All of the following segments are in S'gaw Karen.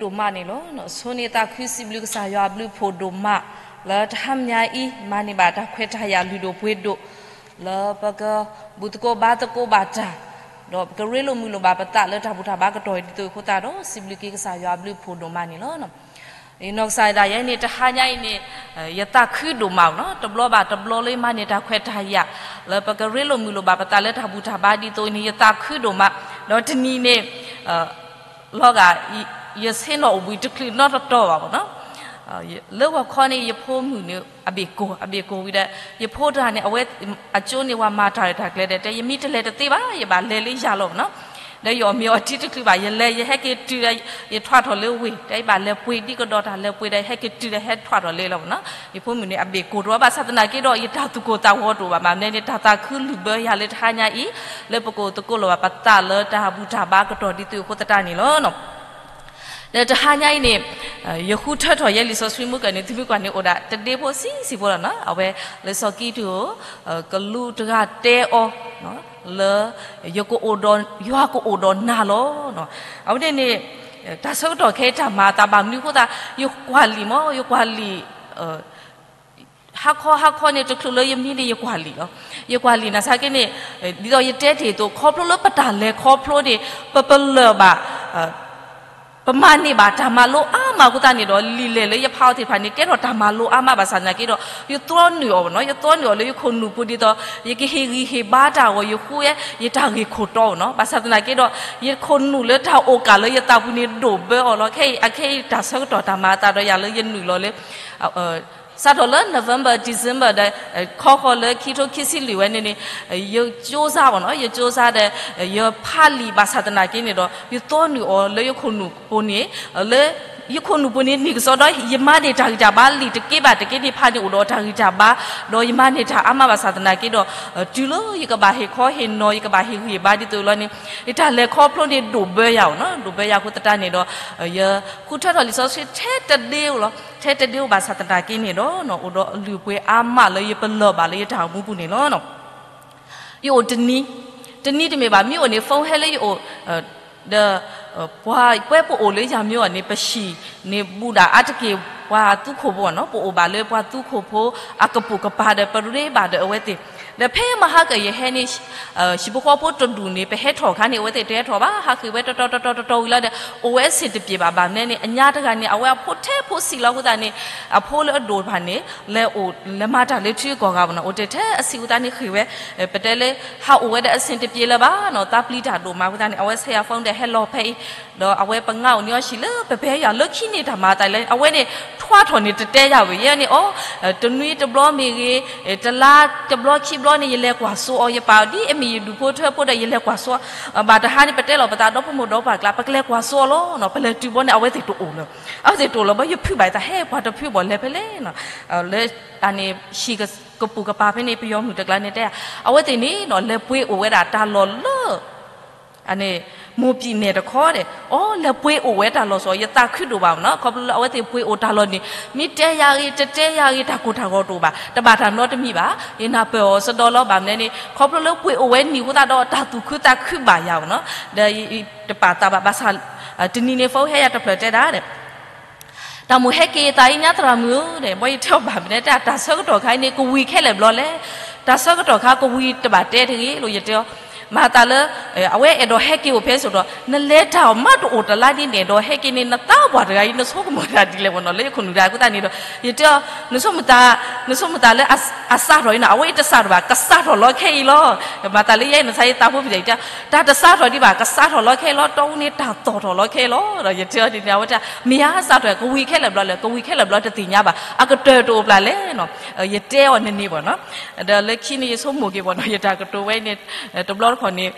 ဒိၣ်မးန့ၣ်လီၤ. ဆိန့ၢ်သးခုစံးဘျုးကစၢ်ယွၤအဘျုးအဖှိၣ်ဒိၣ်မး လၢတဟါမညါအံၤ မၤန့ၢ်ဘၣ်တၢ်ခွဲးတၢ်ယာ်လုၢ်ဒိၣ်ပှ့ၤဒိၣ် လၢပကဘူၣ်သကိးဘါသကိးဘၣ်တၢ် ဒီးပကရ့လိာ်မုာ်လိာ်ဘၣ်ပသးလၢတၢ်ဘူၣ်တၢ်ဘါကတီၢ်ဒ်သိးအဃိသတးဒီး စံးဘျုးက့ၤကစၢ်ယွၤအဘျုးအဖှိၣ်ဒိၣ်မးန့ၣ်လီၤ. ယနီၢ်ကစၢ်ဒၣ်ယဲန့ၣ် တဟါညါအံၤန့ၣ် ယသးခုဒိၣ်မးနီၤ, တဘျီဘၣ်တဘျီလၢယမၤန့ၢ်တၢ်ခွဲးတၢ်ယာ် လၢပကရ့လိာ်မုာ်လိာ်ဘၣ်ပသးလၢတၢ်ဘူၣ်တၢ်ဘါဒ်သိးန့ၣ် ယသးခုဒိၣ်မး, ဒီးတနံၤန့ၣ် လီၤဂာ် ယဆ့ၣ်နီၤအိၣ်ဘှံးတချုးနီတတီၤဘၣ်နီၤ. လၢဂီၤခီန့ၣ် ယဖိမုၣ်န့ၣ် အဘ့ၣ်ကိၢ် အဘ့ၣ်ကိၢ်ဝံၤဒီး ယဖိတဂၤန့ၣ် အဝဲအကၠိန့ၣ် ပှၤမၤတၢ်ရဲၣ်တၢ်ကျဲၤဒီး တဲ ယမ့ၢ်တလဲၤတသ့ဘၣ် ယဘၣ်လဲၤလၢယၤလီၤနီၤ. ဒီးယအီၣ်မ့ၤအီထံတချုးဘၣ် ယလဲၤ ယဟဲက့ၤတုၤဒီး ယထွးထီၣ်လၢဝ့ၢ် တဲယဘၣ်လဲၤပှ့ၤဒ်ကဒီးတၢ်လဲၤပှ့ၤဒီး ယဟဲက့ၤတုၤဒီးဟဲထွးထီၣ်လၢလီၤနီၤ. ယဖိမုၣ်န့ၣ် အဘ့ၣ်ကိၢ်တအိၣ်ဘၣ်ဆၣ်သနာ်က့ဒီး ယတၢ်သူၣ်ကိၢ်သးဂီၤတအိၣ်ဘၣ် မၤန့ၣ်န့ၣ် တၢ်သးခုလုၢ်ဘၢယၤလၢတဟါညါအံၤ လၢပကအိၣ်သကိးလိာ်ဘၣ်ပသးလၢတၢ်ဘူၣ်တၢ်ဘါကတီၢ်ဒ်သိးအဃိသတးန့ၣ်လီၤ. ဒီးတဟါညါအံၤန့ၣ် ယဃုထၢထီၣ်ယဲလံာ်စီဆှံမုၢ်ကၢၢ်န့ၣ် သုမ့ၢ်ကွၢ်န့ၣ်အိၣ်ဒၣ်တဒ့ဖိဆံးဆံးဖိလီၤနီၤ. အဝဲလံာ်စီဆှံကံထု ကလူးတဂၤတဲအီၤ လၢ ယကအိၣ်ဒီး ယွၤကအိၣ်ဒီးနၤလီၤ. အဝဲန့ၣ်န့ၣ် တၢ်ဆၢကတီၢ်ခဲအံၤတၢ်မၤအသးဘၣ်မနုၤအဃိသတး ယကွၢ်လံာ်မ့ၢ် ယကွၢ်လံာ် ဟါခီဟါခီန့ၣ် တချုးလၢယမံန့ၣ် ယကွၢ်လံာ်လီၤ. ယကွၢ်လံာ်နၤဆါက့န့ၣ် ဒ်သိးယတဲတ့ၢ်အသိး ခီဖျိလၢပတၢ်လဲၤခီဖျိန့ၣ် ပပလၢၢ်ဘၣ် ပမၤန့ၢ်ဘၣ်တၢ်မၤလိအါမးအဃိသတးန့ၣ်ဒီး လံာ်လဲၢ်လၢယဖးအီၤသ့ၣ်တဖၣ်န့ၣ် ကဲထီၣ်တၢ်မၤလိအါမးဘၣ်ဆၣ်သနာ်က့ဒီး ယသီနုာ်အီၤနီၤ, ယသီနုာ်အီၤလၢယခိၣ်နူာ်ပူၤဒ်သိး ယကဟ့ၣ်ဂံၢ်ဟ့ၣ်ဘါတၢ်အဂီၢ် ယဃုဝဲ ယတၢ်ဂ့ၢ်ခိၣ်တီနီၤ. ဘၣ်ဆၣ်သနာ်က့ဒီး ယခိၣ်နူာ်လၢတၢ်အိၣ်ကၢ်လၢယသးပူၤန့ၣ် ဒိၣ်ဘၢအီၤလီၤ. ခဲအံၤ အခဲအံၤတၢ်ဆၢကတီၢ်တၢ်မၤအသးဒီးယၤလၢယနုာ်လီၤလၢ စးထီၣ်လၢ November December ဒီး ခီဃီလၢခံထိခံဆံလွံၢ်ဝဲန့ၣ်န့ၣ် ယကၠိစါဘၣ်နီၤ, ယကၠိစါဒီး ယဖးလံာ်ဘၣ်ဆၣ်သနာ်က့န့ၣ်ဒီး ယသီနုာ်အီၤလၢယခိၣ်နူာ်ပူၤန့ၣ် လၢယခိၣ်နူာ်ပူၤန့ၣ် နံၣ်ကစီဒီး ယမၤန့ၢ်တၢ်ဂံၢ်တၢ်ဘါလံာ်တက့ဘၣ်တက့န့ၣ် ဖးန့ၢ်အိၣ်ဒီးတၢ်ဂံၢ်တၢ်ဘါ ဒီးယမၤန့ၢ်တၢ်အါမးဘၣ်ဆၣ်သနာ်က့ဒီး တုၤလၢယကဘၣ်ဟ့ၣ်ခီဟ့ၣ်နီၤ ယကဘၣ်ဟ့ၣ်ဂံၢ်ဟ့ၣ်ဘါဒ်သိးလီၤန့ၣ် ယတၢ်လဲၤခီဖျိန့ၣ်ဒိၣ်ဘၢယၤအီၤနီၤ, ဒိၣ်ဘၢယၤအဃိသတးန့ၣ်ဒီး ယဃုထၢထီၣ်လံာ်စီဆှံထဲတဒ့ဧိၤလီၤ. ထဲတဒ့ဧိၤဘၣ်ဆၣ်သနာ်က့န့ၣ်ဒီး အိၣ်ဒီးအလုၢ်အပှ့ၤအါမးလၢယပလၢၢ်ဘၣ်လၢယတၢ်အိၣ်မူပူၤန့ၣ်လီၤ. ယအိၣ်တနံၤ, တနံၤတမ့ၢ်ဘၣ် မ့ၢ်အိၣ်န့ၣ် phone ဟဲလၢယအိၣ် ဒီး ပှၤပှဲပအိၣ်လၢယၤမၠိအီၤန့ၣ် ပဟံၣ်န့ၣ်ဘူးဒၣ်အါတက့ၢ်ပှၤသူခိၣ်ဖိနီၤ, ပအိၣ်ဘၣ်လၢပှၤသူခိၣ်ဖိအကပိာ်ကပၤဒီး ပရ့ဘၣ်ဒီးအဝဲသ့ၣ်, ဒီးဖဲမဟါကၢၢ်ယဟဲန့ၣ် ဟံၣ်ဖိဃီဖိတဒူၣ်န့ၣ် ပဟဲထီၣ်အခါန့ၣ် အဝဲသ့ၣ်တဟဲထီၣ်ဘၣ်, ဟးဃ့ၢ်ဝဲတတီၤတတီၤတတီၤဝံၤလီၤဒီး အိၣ်ဝဲအဆင်တပြေဘၣ်, ဘၣ်မနုၤန့ၣ် အညါတဂၤန့ၣ် အဝဲအဖိထဲဖိဆံးလီၤအဃိသတးန့ၣ် အဖိလၢအဒိၣ်တဖၣ်န့ၣ် လဲၤအိၣ်လဲၤမၤတၢ်လၢထံဂုၤကီၢ်ဂၤဘၣ်နီၤ, အိၣ်တ့ၢ်ထဲအဆံးအဃိသတးန့ၣ် ဃ့ၢ်ဝဲ ပတဲလၢ ဟးအိၣ်ဝဲဒီးအဆင်တပြေလၢၤဘၣ်နီၤ, သးပျံၤတၢ်ဒိၣ်မးအဃိသတးန့ၣ် အဝဲဆဲးယၤ phone ဒီးဟဲလီၤဖဲအံၤ, ဒီးအဝဲပငါအိၣ်န့ၢ်အီၤဆံးလၢပပဲယၤလၢခံန့ၣ်တၢ်မၤအသးလဲၣ်, အဝဲန့ၣ် ထွါထီၣ်န့ၣ်တတဲယၤဝဲ ယဲန့ၣ် အိ တနွံတဘျီမ့ၢ်ဂ့ၤ တလါတဘျီခံဘျီန့ၣ် ယလဲၤကွၢ်စိအီၤ, ယပာ်ဒ်အမ့ၢ်ယဒူၣ်ဖိထၢဖိဒီး ယလဲၤကွၢ်စိအီၤ, ဘၣ်တဟါန့ၣ် ပတဲလီၤပသးဒီဖိမိၢ်ဒီပၢ်ကျါ ပကလဲၤကွၢ်စိအီၤလီၤနီၤ, ပလဲၤတုၤဘီန့ၣ် အဝဲသ့ၣ်တအိၣ်လၢၤ, အဝဲသ့ၣ်တအိၣ်လၢၤဘၣ်, ယဖုးဘၣ်ယသး ဟဲပှၤတဖုးဘၣ်လဲၤဖဲလဲၣ်နီၤ, လၢအန့ၣ် ဟံၣ်ကပူၤကပၤဖဲန့ၣ် ပယီၤမုၣ်တကျါန့ၣ်တဲ, အဝဲသ့ၣ်န့ၣ်နီၤ လဲၤပှ့ၤအိၣ်ဝဲဒၣ်တၢ်လီၢ်လၢ အန့ၣ် မိၢ်ပံၤနဲၣ်တခီဒီး အိ လဲၤပှ့ၤအိၣ်ဝဲတၢ်လီၢ်စီၤ, ယသးခုဒိၣ်ဘၣ်နီၤ, ခီဖျိလၢအဝဲသ့ၣ်ပှ့ၤအိၣ်တၢ်လီၢ်န့ၣ် မ့ၢ်တဲယၤဂ့ၤ တတဲယၤဂ့ၤ တၢ်ကိၢ်တၢ်ဂီၤတအိၣ်ဘၣ်, တဘၣ်တၢ်နီတမံၤဘၣ်, ယနၢ်ပၢၢ်အီၤစဒီလီၤ, ဘၣ်မနုၤန့ၣ် ခီဖျိလၢပှ့ၤအိၣ်ဝဲနံၣ်အဃိသတးဒီး တၢ်သူၣ်ခုသးခုဘၣ်ယၤနီၤ, ဒီးယတပာ်သးဘၣ်ဘၣ်ဆၣ်, တနံၤန့ၣ် phone ဟဲယၤတဖျၢၣ်တဲဒၣ်ဒီး တၢ်မိၣ်ဟဲက့ၤယသးအံၤညါသရၣ်မုၣ်ဧၢ, ဘီယတဲအီၤဘၣ်မနုၤတဲ တၢ်ဆၢကတီၢ်ခါအံၤန့ၣ် ကဝံၤခဲလၢာ်ဘျီလဲၣ်, တၢ်ဆၢကတီၢ်ခါကဝံၤတဘၣ်တဲတဂ့ၤလိာ် ယတဲအီၤ, မၤသးလၢ အဝဲအဲၣ်ဒိးဟဲက့ၤအိၣ်ဖဲစိၤဒီး နလဲၤတၢ်အီၤမးတအိၣ်တလါဒ်န့ၣ် အဲၣ်ဒိးဟဲက့ၤန့ၣ် နသးပှၢ်တဂၤအံၤ နဆိကမိၣ်တၢ်ဒ်လဲၣ်မနီၤ, လၢယခိၣ်နူာ်တၢ်အဃိသတးန့ၣ်ဒီး ယတဲအီၤ, နဆိကမိၣ်သးလၢအစးထီၣ်အံၤနီၤ, အဝဲအံၤတစးထီၣ်ဘၣ် ကစးထီၣ်လီၤခဲအံၤလီၤ, မၤသးလၢယဲနဆါယသးဖိဖံးတၢ် ယတဲအီၤ, တၢ်တစးထီၣ်ဒံးဘၣ် ကစးထီၣ်လီၤခဲအံၤလီၤ, တီအူန့ၣ်တၢ်သီၣ်ထီၣ်လီၤခဲအံၤလီၤ, ဒီးယတဲအီၤဒ်န့ၣ် အဝဲတဲ မ့ၢ်ဧါ စးထီၣ် ကဝံၤခဲလၢာ်ဘျီလဲၣ်, ကဝံၤခဲလၢာ်ဘျီတသ့ၣ်ညါဘၣ်, အကတၢၢ်တအိၣ်ပျၢ်လဲၣ်နီၤ, ယတဲအီၤန့ၣ်န့ၣ်ဘၣ်နီၤ, ဒီးလၢခံန့ၣ် ယဆိကမိၣ်က့ၤဘၣ်နီၤ, ယတၢ်ကတိၤဝဲန့ၣ် တဘျီတခီၣ်န့ၣ်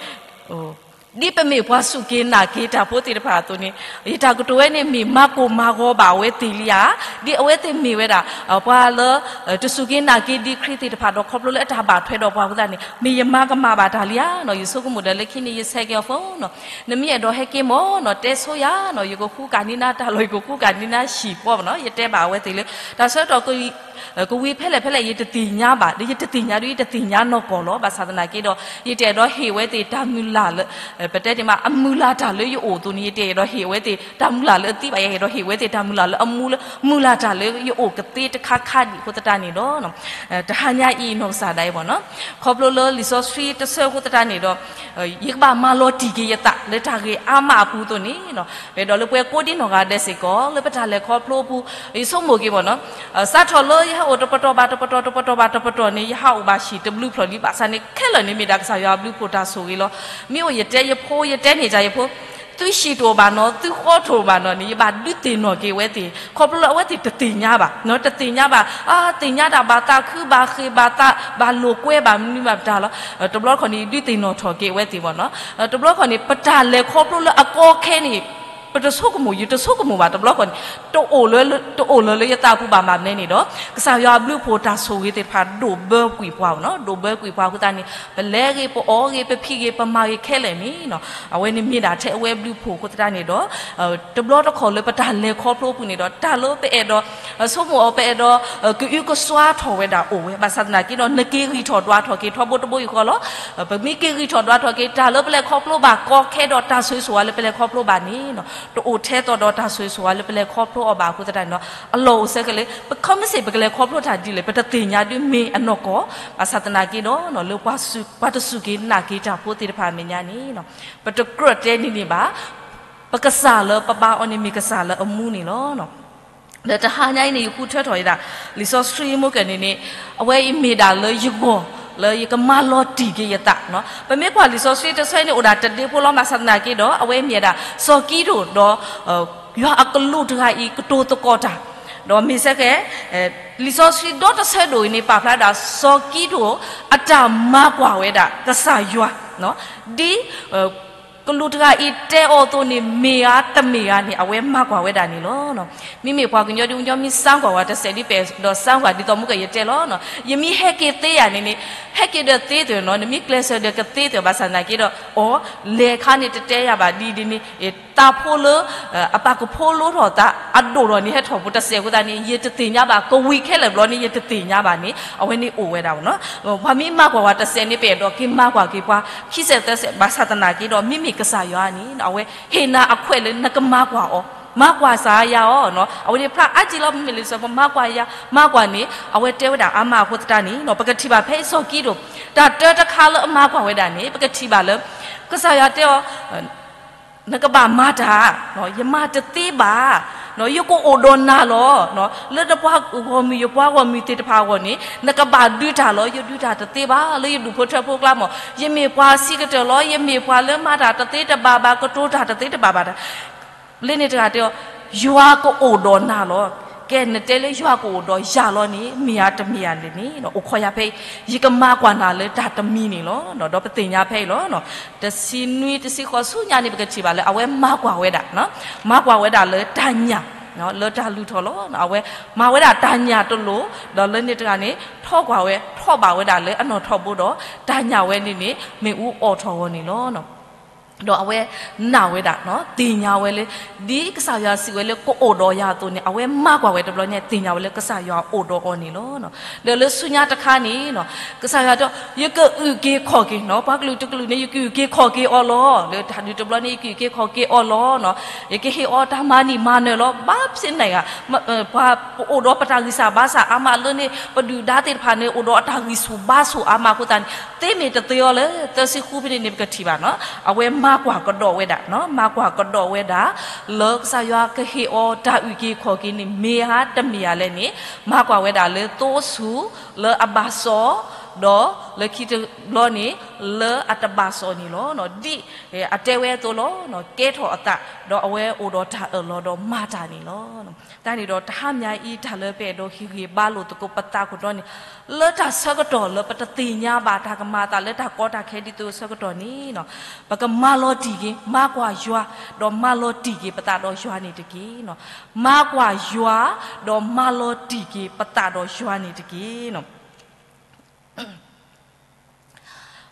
ဒ်ပမ့ၢ်ပှၤစူၢ်က့ၤနာ်က့ၤတၢ်ဖိသ့ၣ်တဖၣ်အသိးန့ၣ်, ယတၢ်ကတိၤဝဲန့ၣ် မ့ၢ်မၤကိၢ်မၤဂီၤဘၣ်အဝဲသ့ၣ်လံဧါ, ဒ်အဝဲသ့ၣ်မ့ၢ်ဝဲဒၣ် ပှၤလၢ တစူၢ်က့ၤနာ်က့ၤဒံးခရံာ်သ့ၣ်တဖၣ်ဒီး ခီဖျိလၢအတၢ်ဘၣ်ထွဲဒီးပှၤအဃိသတးန့ၣ် မ့ၢ်ယမၤကမၣ်ဘၣ်တၢ်လံဧါနီၤ, ယဆိကမိၣ်ဒီးလၢခံန့ၣ် ယဆဲးက့ၤအီၤ phone နီၤ, နမ့ၢ်အဲၣ်ဒိးဟဲက့ၤမၢ်နီၤ, တဲဆိယၤနီၤ, ယကဃူကၣ်န့ၢ်နၤတၢ်လီၢ်, ယကဃူကၣ်န့ၢ်နၤဟံၣ်ပီၢ်နီၤ, ယတဲဘၣ်အဝဲသ့ၣ်လၢ တၢ်ဆၢကတီၢ် ကဝံၤဖဲလဲၣ်ဖဲလဲၣ် ယတသ့ၣ်ညါဘၣ်, ဒီးယတသ့ၣ်ညါဒီး ယတသ့ၣ်ညါနီၢ်ကီၢ်လီၤ, ဘၣ်ဆၣ်သနာ်က့ဒီး ယတအဲၣ်ဒိးဟ့ၣ်ဝဲသ့ၣ်တၢ်မုၢ်လၢ်လၢ ပတဲန့ၣ်မး အမုၢ်လၢ်တၢ်လၢယအိၣ်အသိးန့ၣ် ယတအဲၣ်ဒိးဟ့ၣ်အဝဲသ့ၣ်တၢ်မုၢ်လၢ်လၢအသံဘၣ်, ယအဲၣ်ဒိးဟ့ၣ်အဝဲသ့ၣ်တၢ်မုၢ်လၢ်လၢအမူလၢ မုၢ်လၢ်တၢ်လၢယအိၣ်ကသ့တခါခါဒံးအဃိသတးန့ၣ်ဒီး တဟါညါအံၤနီၢ်ကစၢ်ဒၣ်အံၤဘၣ်နီၤ, ခီဖျိလၢလံာ်စီဆှံတဆၢအဃိသတးန့ၣ်ဒီး ယကဘၣ်မၤလီၤတံၢ်က့ၤယသးလၢတၢ်ဂ့ၢ်အါမးအပူၤအသိးန့ၣ် ပအဲၣ်ဒိးလၢပှၤကိးဒံနီၢ်ဂၤဒဲးစ့ၢ်ကီး လၢပတၢ်လဲၤခီဖျိအပူၤ ယဆိကမိၣ်က့ၤဘၣ်နီၤ, စးထီၣ်လၢယဟဲအိၣ်တပတီၢ်ဘၣ်တပတီၢ် တပတီၢ်ဘၣ်တပတီၢ်န့ၣ် ယဟးအိၣ်ဘၣ်ဟံၣ်တဘျုးဖျၢၣ်လံ ဘၣ်ဆၣ်န့ၣ် ခဲလၢာ်န့ၣ်မ့ၢ်ဒၣ်ကစၢ်ယွၤအဘျုးဖှိၣ်တၢ်ဆိၣ်ဂ့ၤလီၤ. မ့ၢ်အိၣ်ယတဲယဖိ ယတဲန့ၢ်ယၤယဖိ သုဟံၣ်တအိၣ်ဘၣ်နီၤ သုဃီတအိၣ်ဘၣ်နီၤန့ၣ် ယဘၣ်ဒုးသ့ၣ်နီၣ်က့ၤအဝဲသ့ၣ် ခီဖျိလၢအဝဲသ့ၣ်တသ့ၣ်ညါဘၣ်နီၤ, တသ့ၣ်ညါဘၣ် အသ့ၣ်ညါဒၣ်ဘၣ်သးခု ဘၣ်ဃ့ၢ်ဘၣ်သး ဘၣ်လိာ်ကွဲဘၣ်မနုၤဘၣ်ပတၢ်လီၤ. တဘျီတခီၣ်န့ၣ် ယဒုးသ့ၣ်နီၣ်ထီၣ်က့ၤအဝဲသ့ၣ်ဘၣ်နီၤ, တဘျီတခီၣ်န့ၣ် ပတၢ်လဲၤခီဖျိလၢအကီခဲန့ၣ် ပတဆိကမိၣ် ယတဆိကမိၣ်ဘၣ် တဘျီတခီၣ်န့ၣ် တအိၣ်လၢ တအိၣ်လၢၤလၢယသးပူၤဘၣ်မးမနုၤန့ၣ်ဒီး ကစၢ်ယွၤအဘျုးဖှိၣ်တၢ်ဆိၣ်ဂ့ၤသ့ၣ်တဖၣ်ဒိၣ်ဘၢကွံာ်ပှၤနီၤ, ဒိၣ်ဘၢကွံာ်ပှၤအဃိသတးန့ၣ် ပလဲၤဂ့ၤ ပအီၣ်ဂ့ၤ ပဖံးဂ့ၤ ပမၤဂ့ၤခဲလၢာ်န့ၣ်နီၤ အဝဲန့ၣ်မ့ၢ်ဒၣ်ထဲအဝဲဘျုးဖှိၣ်အဃိသတးန့ၣ်ဒီး တဘျီတခီၣ်လၢပတၢ်လဲၤခီဖျိအပူၤန့ၣ်ဒီး တၢ်လၢပအဲၣ်ဒိး ဆိကမိၣ်အီၤ ပအဲၣ်ဒိး ကအုကစွါထီၣ်ဝဲဒၣ်အိၣ်ဝဲ ဘၣ်ဆၣ်သနာ်က့ဒီး နက့ၤဂံၢ်ထီၣ်ဒွးထီၣ်က့ၤထီဘိတဘိအံၤဃီလီၤ. ပမ့ၢ်က့ၤဂံၢ်ထီၣ်ဒွးထီၣ်က့ၤ တၢ်လၢပလဲၤခီဖျိဘၣ်ကီခဲဒီးတၢ်ဆိၣ်ဂ့ၤဆိၣ်ဝါလၢပလဲၤခီဖျိဘၣ်န့ၣ်နီၤ တအိၣ်ထဲသိးဒီးတၢ်ဆိၣ်ဂ့ၤဆိၣ်ဝါလၢပလဲၤခီဖျိအီၤဘၣ်အဃိသတးန့ၣ်ဒီး အလီၢ်အိၣ်ဆၢက့ၤလၢ ပခီမ့ၢ်စ့ၢ် ပကလဲၤခီဖျိတၢ်ဒ်လဲၣ် ပတသ့ၣ်ညါဒ်မ့ၢ်အနီၢ်ကီၢ် ဘၣ်ဆၣ်သနာ်က့ဒီး လၢပှၤတစူၢ်က့ၤနာ်က့ၤတၢ်ဖိသ့ၣ်တဖၣ်အမဲာ်ညါန့ၣ် ပတကြၢးတဲန့ၢ်န့ၣ်ဘၣ် ပကစၢ်လၢပဘါအီၤန့ၣ်မ့ၢ်ကစၢ်လၢအမူန့ၣ်လီၤ. ဒီးတဟါညါအံၤန့ၣ် ယဃုထၢထီၣ်ဝဲဒၣ် လံာ်စီဆှံမ့ၢ်ကဲန့ၣ်န့ၣ် အဝဲအံၤမ့ၢ်ဒၣ်လၢယဂီၢ် လၢယကမၤလီၤတံၢ်က့ၤယသးနီၤ. ပမ့ၢ်ကွၢ်လံာ်စီဆှံတဆၢန့ၣ် အိၣ်ဒၣ်တဒ့ဖိလီၤ ဘၣ်ဆၣ်သနာ်က့ဒီး အဝဲအံၤမ့ၢ်ဒၣ် စီၤကံဒိၣ်ဒီး ယွၤအကလူးတဂၤအံၤကတိၤသကိးတၢ် ဒီးမ့ၢ်စ့ၢ်ကီး လံာ်စီဆှံဒီတဆၢဒိၣ်အံၤန့ၣ် ပာ်ဖျါဒၣ် စီၤကံဒိၣ်အတၢ်မၤကွၢ်ဝဲဒၣ်ကစၢ်ယွၤ ဒ် ကလူးတဂၤအံၤတဲအီၤအသိးန့ၣ် မ့ၢ်ဧါတမ့ၢ်ဧါန့ၣ် အဝဲမၤကွၢ်ဝဲဒၣ်န့ၣ်လီၤ. မ့မ့ၢ်ပှၤကညီဒ်ကညီမ့ၢ်စၢကွၢ်ဝဲတစဲးဒ်ပဲာ်ဒီးစၢကွၢ်ဒ်သိးမ့ၢ်ကဲယတဲလီၤ. ယမ့ၢ်ဟဲက့ၤသ့ယၤန့ၣ်န့ၣ် ဟဲက့ၤဒီးသ့သွဲၣ်နီၤ နမ့ၢ်ကျဲးစၢးဒီးကသ့သွဲၣ် ဘၣ်ဆၣ်သနာ်က့ဒီး အီၤ လဲၤခါန့ၣ်တတဲယၤဘၣ်ဒ်ဒ်န့ၣ် တၢ်ဖိလၢ အပာ်ကဖိလိထီၣ်သးအဒိၣ်ထီၣ်န့ၣ် ဟဲထီၣ်ပူၤတစဲးအဃိသတးန့ၣ် ယတသ့ၣ်ညါဘၣ် ကဝံၤခဲလၢာ်ဘျီန့ၣ် ယတသ့ၣ်ညါဘၣ်န့ၣ် အဝဲန့ၣ်အိၣ်ဝဲဒၣ်နီၤ. ပှၤမ့ၢ်မၤကွၢ်ဝဲတစဲးန့ၣ် ပအဲၣ်ဒိးက့ၤမၤကွၢ်က့ၤပှၤ ခံစဲးသၢစဲး ဘၣ်ဆၣ်သနာ်က့ဒီး မ့မ့ၢ်ကစၢ်ယွၤန့ၣ် အဝဲဟ့ၣ်နၤအခွဲးလၢနကမၤကွၢ်အီၤ မၤကွၢ်စၢ်ယၤအီၤနီၤ. အဝဲန့ၣ်ဖျါအါကံလီၤ မ့မ့ၢ်လံာ်စီဆှံ ပမၤကွၢ်ယၤ မၤကွၢ်န့ၣ် အဝဲတဲဝဲဒၣ်အါမးအဃိသတးန့ၣ်နီၤ ပကထံၣ်ဘၣ်ဖဲစီၤကံဒိၣ် တၢ်တၢတခါလၢအမၤကွၢ်ဝဲဒၣ်န့ၣ် ပကထံၣ်ဘၣ်လၢ ကစၢ်ယွၤတဲအီၤ နကဘၣ်မၤတၢ်, ယမၤတသ့ဘၣ်, ယကအိၣ်ဒီးနၤလီၤ. လၢနပှၤဂီၢ်မုၢ် ယပှၤဂီၢ်မုၢ်သ့ၣ်တဖၣ်အဂီၢ်န့ၣ် နကဘၣ်ဒုးတၢ်လီၤ. ယဒုးတၢ်တသ့ဘၣ် လၢယဒူၣ်ဖိထၢဖိအကျါမး, ယမ့ၢ်ပှၤဆံးကတၢၢ်လီၤ. ယမ့ၢ်ပှၤလၢမၤတၢ်တသ့တဘၣ်ဘၣ်, ကတိၤတၢ်တသ့တဘၣ်ဘၣ်တၢ် လၢန့ၣ်တဂၤတဲအီၤ, ယွၤကအိၣ်ဒီးနၤလီၤ. ကဲ နတဲလၢယွၤကအိၣ်ဒီးယၤလီၤန့ၣ် မ့ၢ်ဧါတမ့ၢ်ဧါလဲၣ်န့ၣ် အိၣ်ခိးယၤဖဲအံၤ, ယကမၤကွၢ်နၤလၢတၢ်တမံၤန့ၣ်လီၤ. ဒီးပသ့ၣ်ညါဖဲအံၤလီၤ. တဆံနွံ တဆံဃိးဆူညါန့ၣ် ပကထံၣ်ဘၣ်လၢ အဝဲမၤကွၢ်ဝဲဒၣ်, မၤကွၢ်ဝဲဒၣ်လၢတၢ်ညၣ်, လၢတၢ်လုၢ်ထီၣ်လီၤ. အဝဲမၤဝဲဒၣ်တၢ်ညၣ်တလိၤ, ဒီးလၢန့ၣ်တဂၤန့ၣ် ထီၣ်ကွၢ်ဝဲ ထီၣ်ဘၣ်ဝဲဒၣ်လၢအနီၣ်ထီၣ်ဘိဒီး တၢ်ညၣ်ဝဲန့ၣ်န့ၣ် မ့ၣ်အူအီၣ်ထီၣ်အဂီၢ်န့ၣ်လီၤ. ဒီးအဝဲနာ်ဝဲဒၣ်, သ့ၣ်ညါဝဲလၢ ဒ်ကစၢ်ယွၤစံးဝဲလၢကအိၣ်ဒီးယၤအသိးန့ၣ် အဝဲမၤကွၢ်ဝဲတဘျီန့ၣ် သ့ၣ်ညါဝဲလၢကစၢ်ယွၤအိၣ်ဒီးအီၤန့ၣ်လီၤ. ဒီးလၢဆူညါတခါန့ၣ် ကစၢ်ယွၤတဲ ယကအုၣ်က့ၤခီၣ်က့ၤ, ပှၤကလုာ်တကလုာ်န့ၣ် ယကအုၣ်က့ၤခီၣ်က့ၤအီၤလီၤ. လၢတၢ်ဒုးတဘျီန့ၣ် ယကအုၣ်က့ၤခီၣ်က့ၤအီၤလီၤ. ယကဟ့ၣ်အီၤတၢ်မၤနံၣ်မၤနၢၤလီၤ. ဘၣ်ဖဲန့ၣ်ဂ့ၤ ပှၤပအိၣ်ဒီးပတၢ်ဂံၢ်စၢ်ဘါစၢ်အါမးလၢန့ၣ် ပဒုၣ်ဒါသ့ၣ်တဖၣ်န့ၣ် အိၣ်ဒီးအတၢ်ဂံၢ်ဆူၣ်ဘါဆူၣ်အါမးအဃိသတးန့ၣ် သ့မ့ၢ်တသ့အီၤလၢ သၢဆံဃုဖဲန့ၣ်န့ၣ် ပကထံၣ်ဘၣ်နီၤ, အဝဲမၤကွၢ်ကဒီးဝဲဒၣ်, မၤကွၢ်ကဒီးဝဲဒၣ် လၢကစၢ်ယွၤကဟ့ၣ်အီၤတၢ်အုၣ်က့ၤခီၣ်က့ၤန့ၣ် မ့ၢ်ဧါတမ့ၢ်ဧါလဲၣ်န့ၣ် မၤကွၢ်ဝဲဒၣ်လၢသိဆူၣ် လၢအဘၣ်စီၣ်, ဒီးလၢခံတဘျီန့ၣ် လၢအတဘၣ်စီၣ်န့ၣ်လီၤ. ဒ်အတဲဝဲအသိးလီၤ, ကဲထီၣ်အသး ဒီးအဝဲအိၣ်ဒီးတၢ်အၢၣ်လီၤဒီးမၤတၢ်န့ၣ်လီၤ. တၢ်န့ၣ်ဒီးတဟါမၠါအံၤ တၢ်လၢပအဲၣ်ဒိးဟ့ၣ်ဂံၢ်ဘါလိာ်သကိးပသးခိၣ်တီန့ၣ် လၢတၢ်ဆၢကတီၢ်လၢပတသ့ၣ်ညါဘၣ်တၢ်ကမၤအသးလၢတၢ်ကီတၢ်ခဲဒ်သိးဆၢကတီၢ်န့ၣ် ပကမၤလီၤတံၢ်က့ၤ မၤကွၢ်ယွၤ ဒီးမၤလီၤတံၢ်က့ၤပသးဒီးယွၤန့ၣ်တက့ၢ်. မၤကွၢ်ယွၤ ဒီးမၤလီၤတံၢ်က့ၤပသးဒီးယွၤန့ၣ်တက့ၢ်.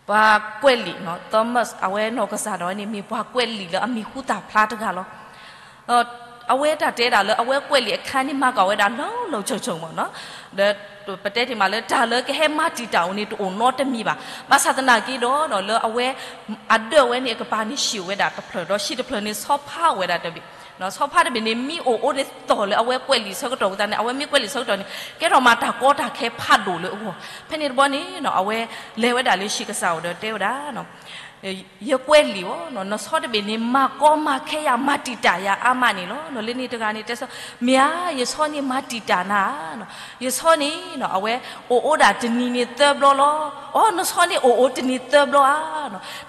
ပှၤကွဲးလံာ် Thomas အဝဲနီၢ်ကစၢ်ဒၣ်ဝဲန့ၣ် မ့ၢ်ပှၤကွဲးလံာ်လၢအမံၤဟူသၣ်ဖျါတဂၤလီၤ. အဝဲတၢ်တဲဒၣ်လၢအဝဲကွဲးလံာ်အခါန့ၣ် မၤကီၢ်ဝဲဒၣ်လီၤလီၤဆၢၣ်ဆၢၣ်မ့ၢ်နီၤ, ဒီးပတဲတ့ၢ်မးလၢတၢ်လၢကဟဲမၤတံာ်တာ်အီၤန့ၣ် တအိၣ်နီတမံၤဘၣ်. ဘၣ်ဆၣ်သနာ်က့ဒီး လၢအဝဲ အဒၢးဝဲန့ၣ် အကပၤန့ၣ် ဟံးအိၣ်ဝဲဒၣ်တဖျၢၣ် ဒီးဟံးတဖျၢၣ်န့ၣ် ဆီဖါအိၣ်ဝဲဒၣ်တဘ့ၣ်, ဆီဖါတဘ့ၣ်န့ၣ် မ့ၢ်အိၣ်အိၣ်ဒ်သိးလၢအဝဲကွဲးလံာ်ဆၢကတီၢ်အဃိသတးန့ၣ် အဝဲမ့ၢ်ကွဲးလံာ်ဆၢကတီၢ်န့ၣ် ကဲထီၣ်မးတၢ်ကီတၢ်ခဲဖးဒိၣ်လၢအဂီၢ်. ဖဲန့ၣ်တဘျီန့ၣ် အဝဲလဲၤဝဲဒၣ်လၢဟံၣ်ကစၢ်အအိၣ်ဒီးတဲဝဲဒၣ် ယကွဲးလံာ်အီၤ, နဆီတဘ့ၣ်န့ၣ် မၤကီမၤခဲယၤ မၤတံာ်တာ်ယၤအါမးန့ၣ်လီၤ. လၢန့ၣ်တဂၤန့ၣ်တဲဆၢ, မ့ၢ်ဧါ, ယဆီန့ၣ်မၤတံာ်တာ်နၤဧါ, ယဆီန့ၣ် အဝဲအိၣ်အိၣ်ဒၣ်တနံၤန့ၣ်သၢဘျီလီၤ. အိ နဆီန့ၣ်အိၣ်အိၣ်တနံၤသၢဘျီဧါ.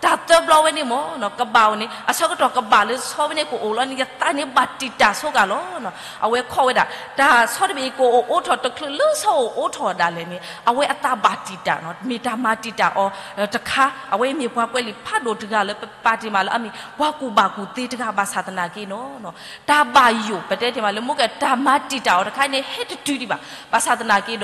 တၢ်သၢဘျီဝဲန့ၣ်မ့ၢ် ကဘၣ်အိၣ်န့ၣ် အဆၢကတီၢ်ကဘၣ်လၢဆီဝဲန့ၣ်ကအိၣ်လီၤန့ၣ် ယသးန့ၣ်ဘၣ်တံာ်တာ်ဆိကၤလီၤ. အဝဲခိးဝဲဒၣ် တၢ်ဆီတဘ့ၣ်အံၤ ကအိၣ်အိၣ်ထီၣ်တချုးလၢဆီအိၣ်အိၣ်ထီၣ်ဒၣ်လဲာ်န့ၣ် အဝဲအသးဘၣ်တံာ်တာ်နီၤ, မ့ၢ်တၢ်မၤတံာ်တာ်အီၤတခါ, အဝဲမ့ၢ်ပှၤကွဲးလံာ်ဖးဒိၣ်တဂၤလၢပပာ်တ့ၢ်မးလၢအမ့ၢ်ပှၤကူၣ်ဘၣ်ကူၣ်သ့တဂၤဘၣ်ဆၣ်သနာ်က့နီၤ, တၢ်ဘၣ်ယိၣ် ပတဲတ့ၢ်မးလၢမိၢ်ကဲ တၢ်မၤတံာ်တာ်အီၤတခါန့ၣ် ဟဲတတုၤဒံးဘၣ်. ဘၣ်ဆၣ်သနာ်က့ဒီး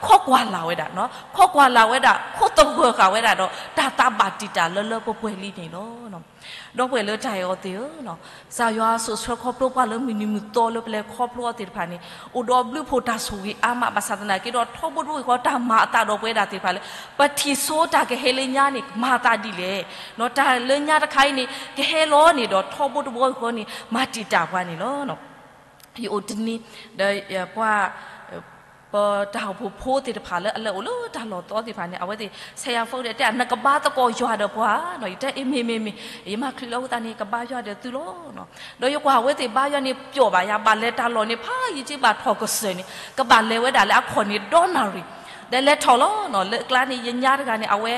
ခိးကွၢ်လၢ်ဝဲဒၣ်, ခိးကွၢ်လၢ်ဝဲဒၣ် ခိးသဂၢၢ်ဃာ်ဝဲဒၣ်ဒီး တၢ်သးဘၣ်တံာ်တာ်လၢလၢပှဲၤပှဲၤလံန့ၣ်လီၤ. ဒီပုၢ်ဝဲၢ်လၢတၢ်အဲၣ်အီၤသ့ၣ်ဧၢ, ကစၢ်ယွၤစိာ်ဆှၢခီဖျိပှၤလၢမုၢ်နံၤမုၢ်သီလၢပလဲၤခီဖျိအီၤသ့ၣ်တဖၣ်န့ၣ် အိၣ်ဒီးဘျုးဖှိၣ်တၢ်ဆိၣ်ဂ့ၤအါမး ဘၣ်ဆၣ်သနာ်က့ဒီး ထီဘိတဘိဂ့ၢ်ဃီ တၢ်မၤအသးဒီးပဝဲဒၣ်သ့ၣ်တဖၣ်လၢ ပထံၣ်စိတၢ်ကဟဲလၢညါန့ၣ် မၤအသးဒ်လဲၣ်, တၢ်လၢညါတခါအံၤန့ၣ် ကဟဲလီၤန့ၣ်ဒီး ထီဘိတဘိဂ့ၢ်ဃီန့ၣ် မၤတံာ်တာ်ပှၤန့ၣ်လီၤ. ယအိၣ်တနံၤ ဒီးပှၤ ပတၢ်အိၣ်ဖှိၣ်ဖိသ့ၣ်တဖၣ်လၢအလဲၤအိၣ်လၢတၢ်လီၢ်သီသ့ၣ်တဖၣ်န့ၣ် အဝဲသ့ၣ် ဆဲးယၤဖိဒီးတဲ နကဘါသကိးယွၤဒီးပှၤ, ယတဲအ့ မ့ၢ်မ့ၢ်မ့ၢ် ယမၤချုးလၢအဃိသတးန့ၣ် ကဘါယွၤဒီးသုလီၤ. ဒီးယကွၢ်အဝဲသ့ၣ်ဘါယွၤန့ၣ် ပျီၣ်ဘၣ်ယၤ ဘၣ်လဲၤတၢ်လီၢ်န့ၣ် ဖးယံာ်က့ဘၣ်ထီၣ်ကစၢၢ်န့ၣ် ကဘၣ်လဲၤဝဲဒၣ်လၢအခီၣ်န့ၣ်ဒီနၣ်ရံၣ်, ဒီးလဲၤထီၣ်လီၤ. လၢအကျါန့ၣ် ယညါတဂၤန့ၣ် အဝဲ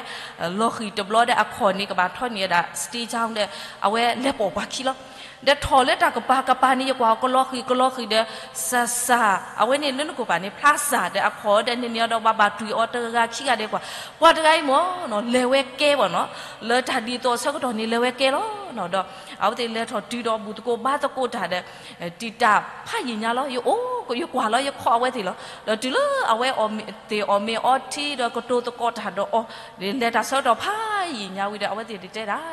လီၤဃံၤတဘျီဒီးအခီၣ်န့ၣ် ကဘၣ်ထီၣ်န့ၢ်ဝဲဒၣ် စတ့ကၠီဒီး အဝဲလဲၤပိာ်ပှၤခံလီၤ. ဒီးထီၣ်လၢတၢ်ကပၤကပၤန့ၣ် ယကွၢ်အီၤကလီၤဃံၤကလီၤဃံၤဒီး စၢ်စၢ် အဝဲန့ၣ်လၢနကိၣ်ပၤန့ၣ် ဖျါစၢ်ဒီးအခီၣ်ဒီးန့ၣ်န့ၣ်ဒီး ဘၣ်ဘၣ်တွံၢ်အီၤတဂၤဂၤခံဂၤဒီးကွၢ်, ပှၤတဂၤအံၤမ့ၢ်နီၤ လဲၤဝဲကဲဘၣ်နီၤ, လၢတၢ်ဒ်သိးအဆၢကတီၢ်န့ၣ် လဲၤဝဲကဲလီၤ. ဒီးအဝဲသ့ၣ်လဲၤထီၣ်တုၤဒီးဘူၣ်သကိးဘါသကိးတၢ်ဒီး တံာ်တာ်ဖးယံာ်ညါလီၤ. ယအိၣ် ယကွၢ်လီၤ ယခိးအဝဲသ့ၣ်လီၤ. ဒီးတုၤလၢအဝဲအီၣ်မ့ၤသ့ၣ်အီၣ်မ့ၤအီထံဒီးကတိၤသကိးတၢ်ဒီးအီၤ, လဲၤတၢ်ဆၢကတီၢ်ဖးယံာ်ညါဝံၤဒီး အဝဲသ့ၣ်တဲဒၣ်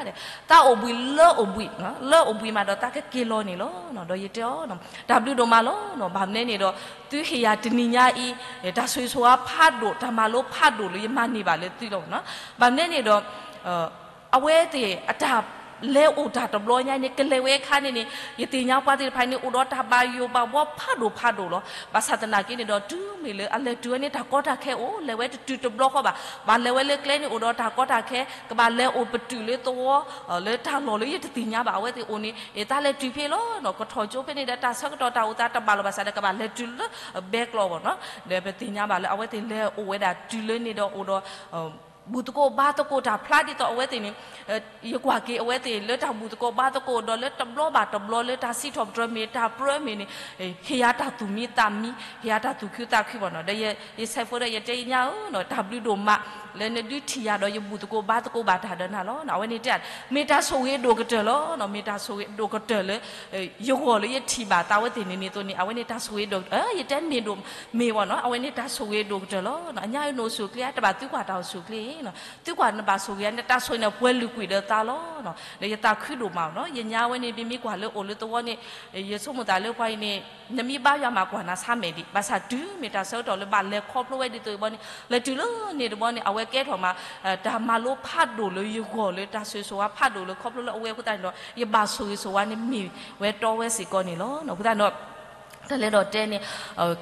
သးအိၣ်ဘှံးလၢအိၣ်ဘှံး, လၢအိၣ်ဘှံးမးဒီးသးကက့ၤလီၤန့ၣ်လီၤ. ဒီးယတဲအီၤ တၢ်ဘျုးဒိၣ်မးလီၤ. ဘၣ်မနုၤန့ၣ်ဒီး သုဟ့ၣ်ယၤတနံၤညါအံၤ တၢ်ဆိၣ်ဂ့ၤဆိၣ်ဝါဖးဒိၣ် တၢ်မၤလိဖးဒိၣ်လၢယမၤန့ၢ်ဘၣ်လၢသုလီၤ. ဘၣ်မနုၤန့ၣ်ဒီး အဝဲသ့ၣ်အတၢ်လဲၤအိၣ်တၢ်တဘျီညါန့ၣ် ကလဲၤဝဲအခါန့ၣ်န့ၣ် ယသ့ၣ်ညါပှၤသ့ၣ်တဖၣ်န့ၣ် အိၣ်ဒီးတၢ်ဘၣ်ယိၣ်ဘၣ်ဘှီဖးဒိၣ်ဖးဒိၣ်လီၤ. ဘၣ်ဆၣ်သနာ်က့န့ၣ်ဒီး တုၤမ့ၢ်လၢအလဲၤတုၤဝဲန့ၣ် တၢ်ကီတၢ်ခဲအိၣ် လဲၤဝဲတတုၤတဘျီဃီဘၣ်. ဘၣ်လဲၤဝဲလၢကျဲန့ၣ် အိၣ်ဒီးတၢ်ကီတၢ်ခဲ ကဘၣ်လဲၤအိၣ်ပတုာ်လၢသဝီ လၢတၢ်လီၢ်လၢယတသ့ၣ်ညါဘၣ် အဝဲသ့ၣ်အိၣ်န့ၣ် အသးလဲၤတုၤဖဲလီၤ. ကထီၣ်ကၠိဖဲန့ၣ်ဒီး တၢ်ဆၢကတီၢ်တၢ်အိၣ်သးတဘၣ်လီၤဘၣ်ဆၣ်ဒီး ကဘၣ်လဲၤတုၤလၢဘဲကျိးဘၣ်နီၤ. ဒီးပသ့ၣ်ညါဘၣ်လၢအဝဲသ့ၣ်လဲၤအိၣ်ဝဲဒၣ်တုၤလၢန့ၣ်ဒီးအိၣ်ဒီး ဘူၣ်သကိးဘါသကိးတၢ်ဖျါဒ်သိးအဝဲသ့ၣ်န့ၣ် ယကွၢ်က့ၤအဝဲသ့ၣ်လၢတၢ်ဘူၣ်သကိးဘါသကိးဒီးလၢတဘျီဘၣ်တဘျီလၢတၢ်စံးထီၣ်ပတြၢၤမ့ၢ်တၢ်ပြၢမ့ၢ်န့ၣ် ဟ့ၣ်ယၤတၢ်သူၣ်မံသးမံ ဟ့ၣ်ယၤတၢ်သူၣ်ခုသးခုဘၣ်နီၤ. ဒီးယဆဲးဖိဒီးယတဲညါဧၢနီၤ တၢ်ဘျုးဒိၣ်မး လၢနဒုးထံၣ်ယၤဒီးယဘူၣ်သကိးဘါသကိးဘၣ်တၢ်ဒီးနၤလီၤ. အဝဲန့ၣ်တဲ မ့ၢ်တၢ်ဆိၣ်ဂ့ၤဒိၣ်ကတၢၢ်လီၤ. မ့ၢ်တၢ်ဆိၣ်ဂ့ၤဒိၣ်ကတၢၢ်လၢ ယဂီၢ်လၢယထံၣ်ဘၣ်သးဝဲသ့ၣ်န့ၣ်န့ၣ်သိးန့ၣ် အဝဲန့ၣ်တၢ်ဆိၣ်ဂ့ၤဒိၣ် ယတဲမ့ၢ်ဒိၣ်မ့ၢ်ဘၣ်နီၤ အဝဲန့ၣ်တၢ်ဆိၣ်ဂ့ၤဒိၣ်ကတၢၢ်လီၤ. အညါအံၤနအိၣ်ဆူၣ်အိၣ်ချ့ တဘၣ်သုကွၢ်တၢ်အိၣ်ဆူၣ်အိၣ်ချ့နီၤ သုကွၢ်နဘၣ်ဆိၣ်ဂ့ၤန့ၣ် တၢ်ဆိၣ်ဂ့ၤန့ၣ်ပှဲၤလုာ်ကွံာ်ဒီးသးလီၤ. ဒီးယသးခုဒိၣ်မးနီၤ ယညါဝဲန့ၣ် မ့မ့ၢ်ကွၢ်လၢအိၣ်လၢသဝီန့ၣ် ယဆိကမိၣ်သးလၢပှၤအံၤန့ၣ် နမ့ၢ်ဘါယွၤမးကွၢ်နၤဆါမဲာ်ဒံး ဘၣ်ဆၣ်တုၤမ့ၢ်တၢ်ဆၢကတီၢ်လၢဘၣ်လဲၤခီဖျိဝဲဒ်သိးအံၤဘီန့ၣ် လဲၤတုၤလၢန့ၣ်တဘီန့ၣ် အဝဲကဲထီၣ်မး တၢ်မၤလိဖးဒိၣ်လၢယဂီၢ်လၢတၢ်ဆိၣ်ဂ့ၤဆိၣ်ဝါဖးဒိၣ်လၢခီဖျိလၢအဝဲအဃိသတးန့ၣ်ဒီး ယဘၣ်ဆိၣ်ဂ့ၤဆိၣ်ဝါန့ၣ်မ့ၢ်ဝဲတီဝဲစ့ၢ်ကီးန့ၣ်လီၤ. အဃိသတးန့ၣ်ဒီး တၢ်လဲၤဒီးတဲန့ၣ်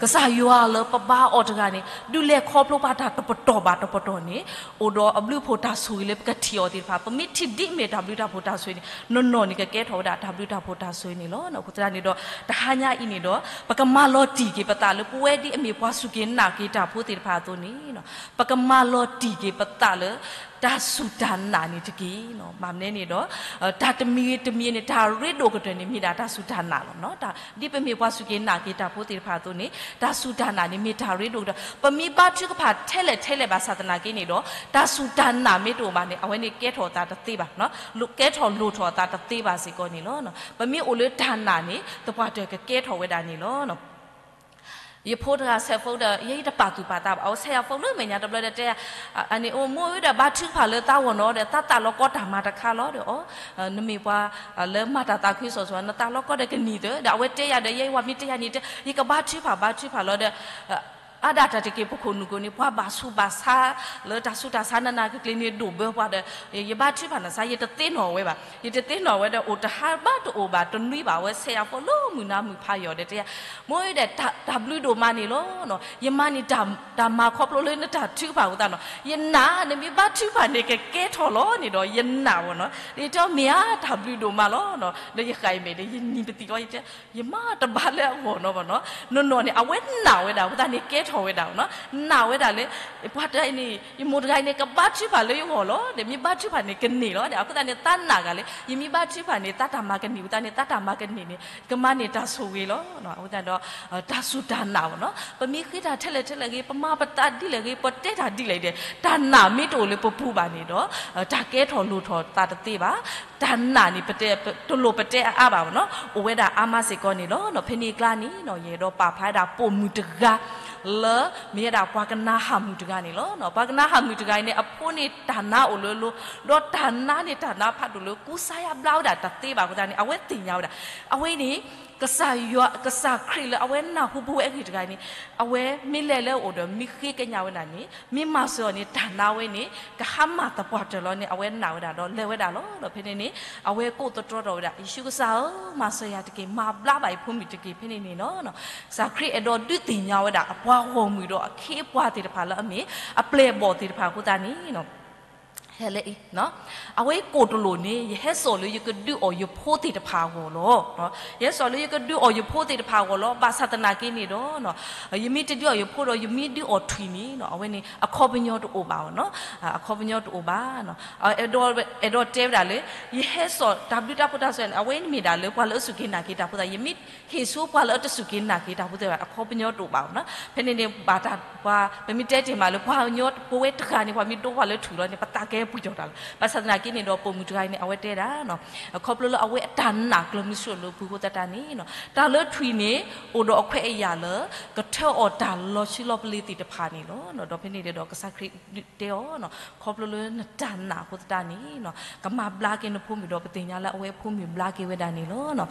ကစၢ်ယွၤလၢပဘါအီၤတဂၤန့ၣ် ဒုးလဲၤခီဖျိပှၤတၢ်တပတီၢ်ဘၣ်တပတီၢ်န့ၣ် အိၣ်ဒီးအဘျုးအဖှိၣ်တၢ်ဆိၣ်ဂ့ၤလၢပကထံၣ်အီၤသ့ၣ်တဖၣ် ပမ့ၢ်ထံၣ်ဒ်အမ့ၢ်တၢ်ဘျုးတၢ်ဖှိၣ်တၢ်ဆိၣ်ဂ့ၤန့ၣ် နီၢ်နီၢ်န့ၣ်ကကဲထီၣ်ဝဲဒၣ်တၢ်ဘျုးတၢ်ဖှိၣ်တၢ်ဆိၣ်ဂ့ၤန့ၣ်လီၤ. အဃိသတးန့ၣ်ဒီး တဟါညါအံၤန့ၣ်ဒီး ပကမၤလီၤတံၢ်က့ၤပသးလၢပဝဲဒ်အမ့ၢ်ပှၤစူၢ်က့ၤနာ်က့ၤတၢ်ဖိသ့ၣ်တဖၣ်အသိးန့ၣ် ပကမၤလီၤတံၢ်က့ၤပသးလၢ တၢ်စူၢ်တၢ်နာ်န့ၣ်တက့ၢ်. ဘၣ်မနုၤန့ၣ်ဒီး တၢ်တမံၤဂ့ၤတမံၤန့ၣ် တၢ်ရ့ဒိၣ်ကတၢၢ်န့ၣ် မ့ၢ်ဒၣ်တၢ်စူၢ်တၢ်နာ်လီၤ. ဒ်ပမ့ၢ်ပှၤစူၢ်က့ၤနာ်က့ၤတၢ်ဖိသ့ၣ်တဖၣ်အသိးန့ၣ် တၢ်စူၢ်တၢ်နာ်န့ၣ် မ့ၢ်တၢ်ရ့ဒိၣ်ကတၢၢ် ပမ့ၢ်ဘါထုကဖၣ်ထဲလဲၣ်ထဲလဲၣ်ဘၣ်ဆၣ်သနာ်က့န့ၣ်ဒီး တၢ်စူၢ်တၢ်နာ်မ့ၢ်တအိၣ်ဘၣ်န့ၣ် အဝဲန့ၣ်ကဲထီၣ်အသးတသ့ဘၣ်, ကဲထီၣ်လိၣ်ထီၣ်အသးတသ့ဘၣ်စ့ၢ်ကီးန့ၣ်လီၤ. ပမ့ၢ်အိၣ်လၢတၢ်နာ်န့ၣ် သပှၢ်တၢၢ်ကကဲထီၣ်ဝဲဒၣ်န့ၣ်လီၤ. ယဖိတဂၤဆဲးဖိဒီး ယဲယတပာ်သူၣ်ပာ်သးဘၣ်, အဝဲဆဲးယၤဖိလၢမဲာ်ညါတဘျီဒီးတဲယၤ, အန့ၣ်အိၣ်မိၢ်ဧၢဒီး ဘါထုကဖၣ်လၢသးဂီၢ်နီၤဒီး သးသးလီၤကီတၢ်မၤတခါလီၤဒီး အီ, နမ့ၢ်ပှၤလၢမၤတၢ်သးခုကစီၣ်စီ နသးလီၤကီဒီးကနံၣ်သၢ, ဒီးအဝဲတဲယၤဒီး ယဲယဝၤမ့ၢ်တဲယၤန့ၣ်တဲ ယကဘါထုကဖၣ်ဘါထုကဖၣ်လီၤဒီး အါဒၣ်တၢ်တက့ၢ် ပခိၣ်နူာ်ကိၣ်န့ၣ် ပှၤဘၣ်ဆူးဘၣ်ဆါ လၢတၢ်ဆူးတၢ်ဆါနးနးကကလ့ၤန့ၣ် ဒိၣ်ဘၢပှၤဒီး ယဘါထုကဖၣ်နၤစါ ယတသ့ၣ်နီၣ်ဝဲဘၣ်, ယတသ့ၣ်နီၣ်ဝဲဒီး အိၣ်တဟါဘၣ်တအိၣ်ဘၣ်တနွံဘၣ် အဝဲဆဲးယၤဖိလၢမုၢ်နၤမုၢ်ဖးယီၤဒီးတဲယၤ, မိၢ်ဧၢဒီး တၢ်ဘျုးဒိၣ်မးန့ၣ်လီၤ, ယမၤန့ၣ်တၢ်မၤခီဖျိလၢနတၢ်ထုကဖၣ်အဃိသတးနီၤ, ယနာ် နမ့ၢ်ဘါထုကဖၣ်န့ၣ် ကကဲထီၣ်လီၤန့ၣ်ဒီး ယနာ်ဘၣ်နီၤ, ဒ်တဲမ့ၢ်ဧါတၢ်ဘျုးဒိၣ်မးလီၤ, ဒီးယဃာ်အံၤမဲာ်ဒီး ယနံၤပသံၣ်အီၤ ယတဲ ယမၤတဘၣ်လၢအဂီၢ်နီၤဘၣ်နီၤ, နီၢ်နီၢ်န့ၣ် အဝဲနာ်ဝဲဒၣ်အဃိသတးန့ၣ် ကဲထီၣ်ဝဲဒၣ်နီၤ, နာ်ဝဲဒၣ်လၢ ပှၤတဂၤအံၤန့ၣ် ယမိၢ်တဂၤအံၤန့ၣ် ကဘါထုကဖၣ်လၢယဂီၢ်လီၤ, ဒီးမ့ၢ်ဘါထုကဖၣ်န့ၣ်ကန့ၢ်လီၤ, ဒီးအဃိသတးန့ၣ် သးနာ်ဂၤလၢ ယမ့ၢ်ဘါထုကဖၣ်န့ၣ် သးတၢ်မၤကန့ၢ်အဃိသတးန့ၣ် သးတၢ်မၤကန့ၢ်န့ၣ် ကမၤန့ၢ်တၢ်ဆိၣ်ဂ့ၤလီၤ, အဃိသတးဒီး တၢ်စူၢ်တၢ်နာ်ဘၣ်နီၤ, ပမ့ၢ်ဃ့တၢ်ထဲလဲၣ်ထဲလဲၣ်ဂ့ၤ ပမၤပသးဒ်လဲၣ်ဂ့ၤ ပတဲတၢ်ဒ်လဲၣ်ဂ့ၤ တၢ်နာ်မ့ၢ်တအိၣ်လၢပပူၤဘၣ်န့ၣ်ဒီး တၢ်ကဲထီၣ်လိၣ်ထီၣ်သးတသ့ဘၣ်, တၢ်နာ်န့ၣ် ပတဲ တလိၣ်ပတဲအါအါဘၣ်ဘၣ်နီၤ, အိၣ်ဝဲဒၣ်အါမးစ့ၢ်ကီးန့ၣ်လီၤ. ဖဲန့ၣ်အကျါန့ၣ် ယအဲၣ်ဒိးပာ်ဖျါဒၣ်ပိာ်မုၣ်တဂၤ လၢ မ့ၢ်ဝဲဒၣ်ပှၤကနၤဟးမုၢ်တဂၤန့ၣ်လီၤ. ပှၤကနၤဟးမုၢ်တဂၤအံၤန့ၣ် အဖိန့ၣ်တၢ်နါအိၣ်လၢအလိၤ, ဒီးတၢ်နါန့ၣ်တၢ်နါဖးဒိၣ်လၢ ကူစါယါဘျါဝဲဒၣ်တၢ်သ့ဘၣ်အဃိသတးန့ၣ် အဝဲသ့ၣ်ညါဝဲဒၣ်, အဝဲန့ၣ် ကစၢ်ယွၤ ကစၢ်ခရံာ်လၢအဝဲနၢ်ဟူဖိဝဲအဂ့ၢ်တဂၤန့ၣ် အဝဲမ့ၢ်လဲၤလၢအအိၣ်ဒီး မ့ၢ်ဃ့ကညးဝဲဒၣ်န့ၣ် မ့ၢ်မၤစၢၤအီၤန့ၣ် တၢ်နါဝဲန့ၣ် ကဟါမၢ်သပှၢ်တၢၢ်လီၤန့ၣ် အဝဲနာ်ဝဲဒၣ်ဒီးလဲၤဝဲဒၣ်လီၤ. ဒီးဖဲန့ၣ်န့ၣ် အဝဲကိးသတြီထီၣ်ဝဲဒၣ် ယ့ၣ်ၡူးကစၢ်ဧၢ, မၤစၢၤယၤတက့ၢ်, မၤဘျါဘၣ်ယဖိမုၣ်တက့ၢ်. ဖဲန့ၣ်န့ၣ်လီၤ ကစၢ်ခရံာ်အဲၣ်ဒိးဒုးသ့ၣ်ညါဝဲဒၣ် အပှၤဂီၢ်မုၢ်ဒီးအခ့အပှၤသ့ၣ်တဖၣ်လၢအမ့ၢ် အပျဲၢ်အဘီၣ်သ့ၣ်တဖၣ်အဃိသတးန့ၣ် ဟဲလၢအံၤ အဝဲကိးတလိၣ်န့ၣ် ယဟဲစိာ်လၢယကဒုးအီၣ်ယဖိသ့ၣ်တဖၣ်အဂီၢ်လီၤ. ယဟဲစိာ်လၢယကဒုးအီၣ်ယဖိသ့ၣ်တဖၣ်အဂီၢ်လီၤ. ဘၣ်ဆၣ်သနာ်က့န့ၣ်ဒီး ယမ့ၢ်တဒုးအီၣ်ယဖိဒီး ယမ့ၢ်ဒုးအီၣ်ထွံၣ်န့ၣ် အဝဲန့ၣ် အခီပညီတအိၣ်ဘၣ်နီၤ, အခီပညီတအိၣ်ဘၣ်. အဲၣ်ဒိးတဲဝဲဒၣ်လၢ ယဟဲစိာ်တၢ်ဘျုးတၢ်ဖှိၣ်တၢ်စၢၤန့ၣ် အဝဲန့ၣ်မ့ၢ်ဒၣ်လၢပှၤလၢအစူၢ်က့ၤနာ်က့ၤတၢ်ဖိသ့ၣ်တဖၣ်, ယမ့ၢ်ဟ့ၣ်ဆူပှၤလၢအတစူၢ်က့ၤနာ်က့ၤတၢ်ဖိသ့ၣ်တဖၣ် အခီပညီတအိၣ်ဘၣ်နီၤ. ဖဲန့ၣ်န့ၣ် ဘၣ်တၢ်ပှၤ ပမ့ၢ်တဲတ့ၢ်မးလၢ ပှၤကညီပဝဲတဂၤန့ၣ် ပှၤမ့ၢ်ဒိပှၤလၢထွံၣ်လီၤန့ၣ် ပသးကဲပှံၢ်ထီၣ်တၢ်လီၤ. ဘၣ်ဆၣ်သနာ်က့န့ၣ်ဒီး ပိာ်မုၣ်တဂၤအံၤန့ၣ် အဝဲတဲဒၣ် ခီဖျိလၢအဝဲအတၢ်နာ်ကျၢၤမုဆူၣ်လၢပူၤအဃိသတးန့ၣ် တၢ်လၢထွံၣ်န့ၣ် အိၣ်ဒီးအခွဲးအယာ်လၢ ကထၢအီၣ်တၢ်လီၤဆံးလီၤပလ့ၤသ့ၣ်တဖၣ်န့ၣ်လီၤ. ဒီးဖဲန့ၣ်ဒီး ကစၢ်ခရံာ်တဲအီၤ ခီဖျိလၢနတၢ်နာ်အဃိသတးန့ၣ် ကမၤဘျါက့ၤနဖိမုၣ်ဒီး ပသ့ၣ်ညါလၢအဝဲအဖိမုၣ်ဘျါက့ၤဝဲဒၣ်န့ၣ်လီၤ.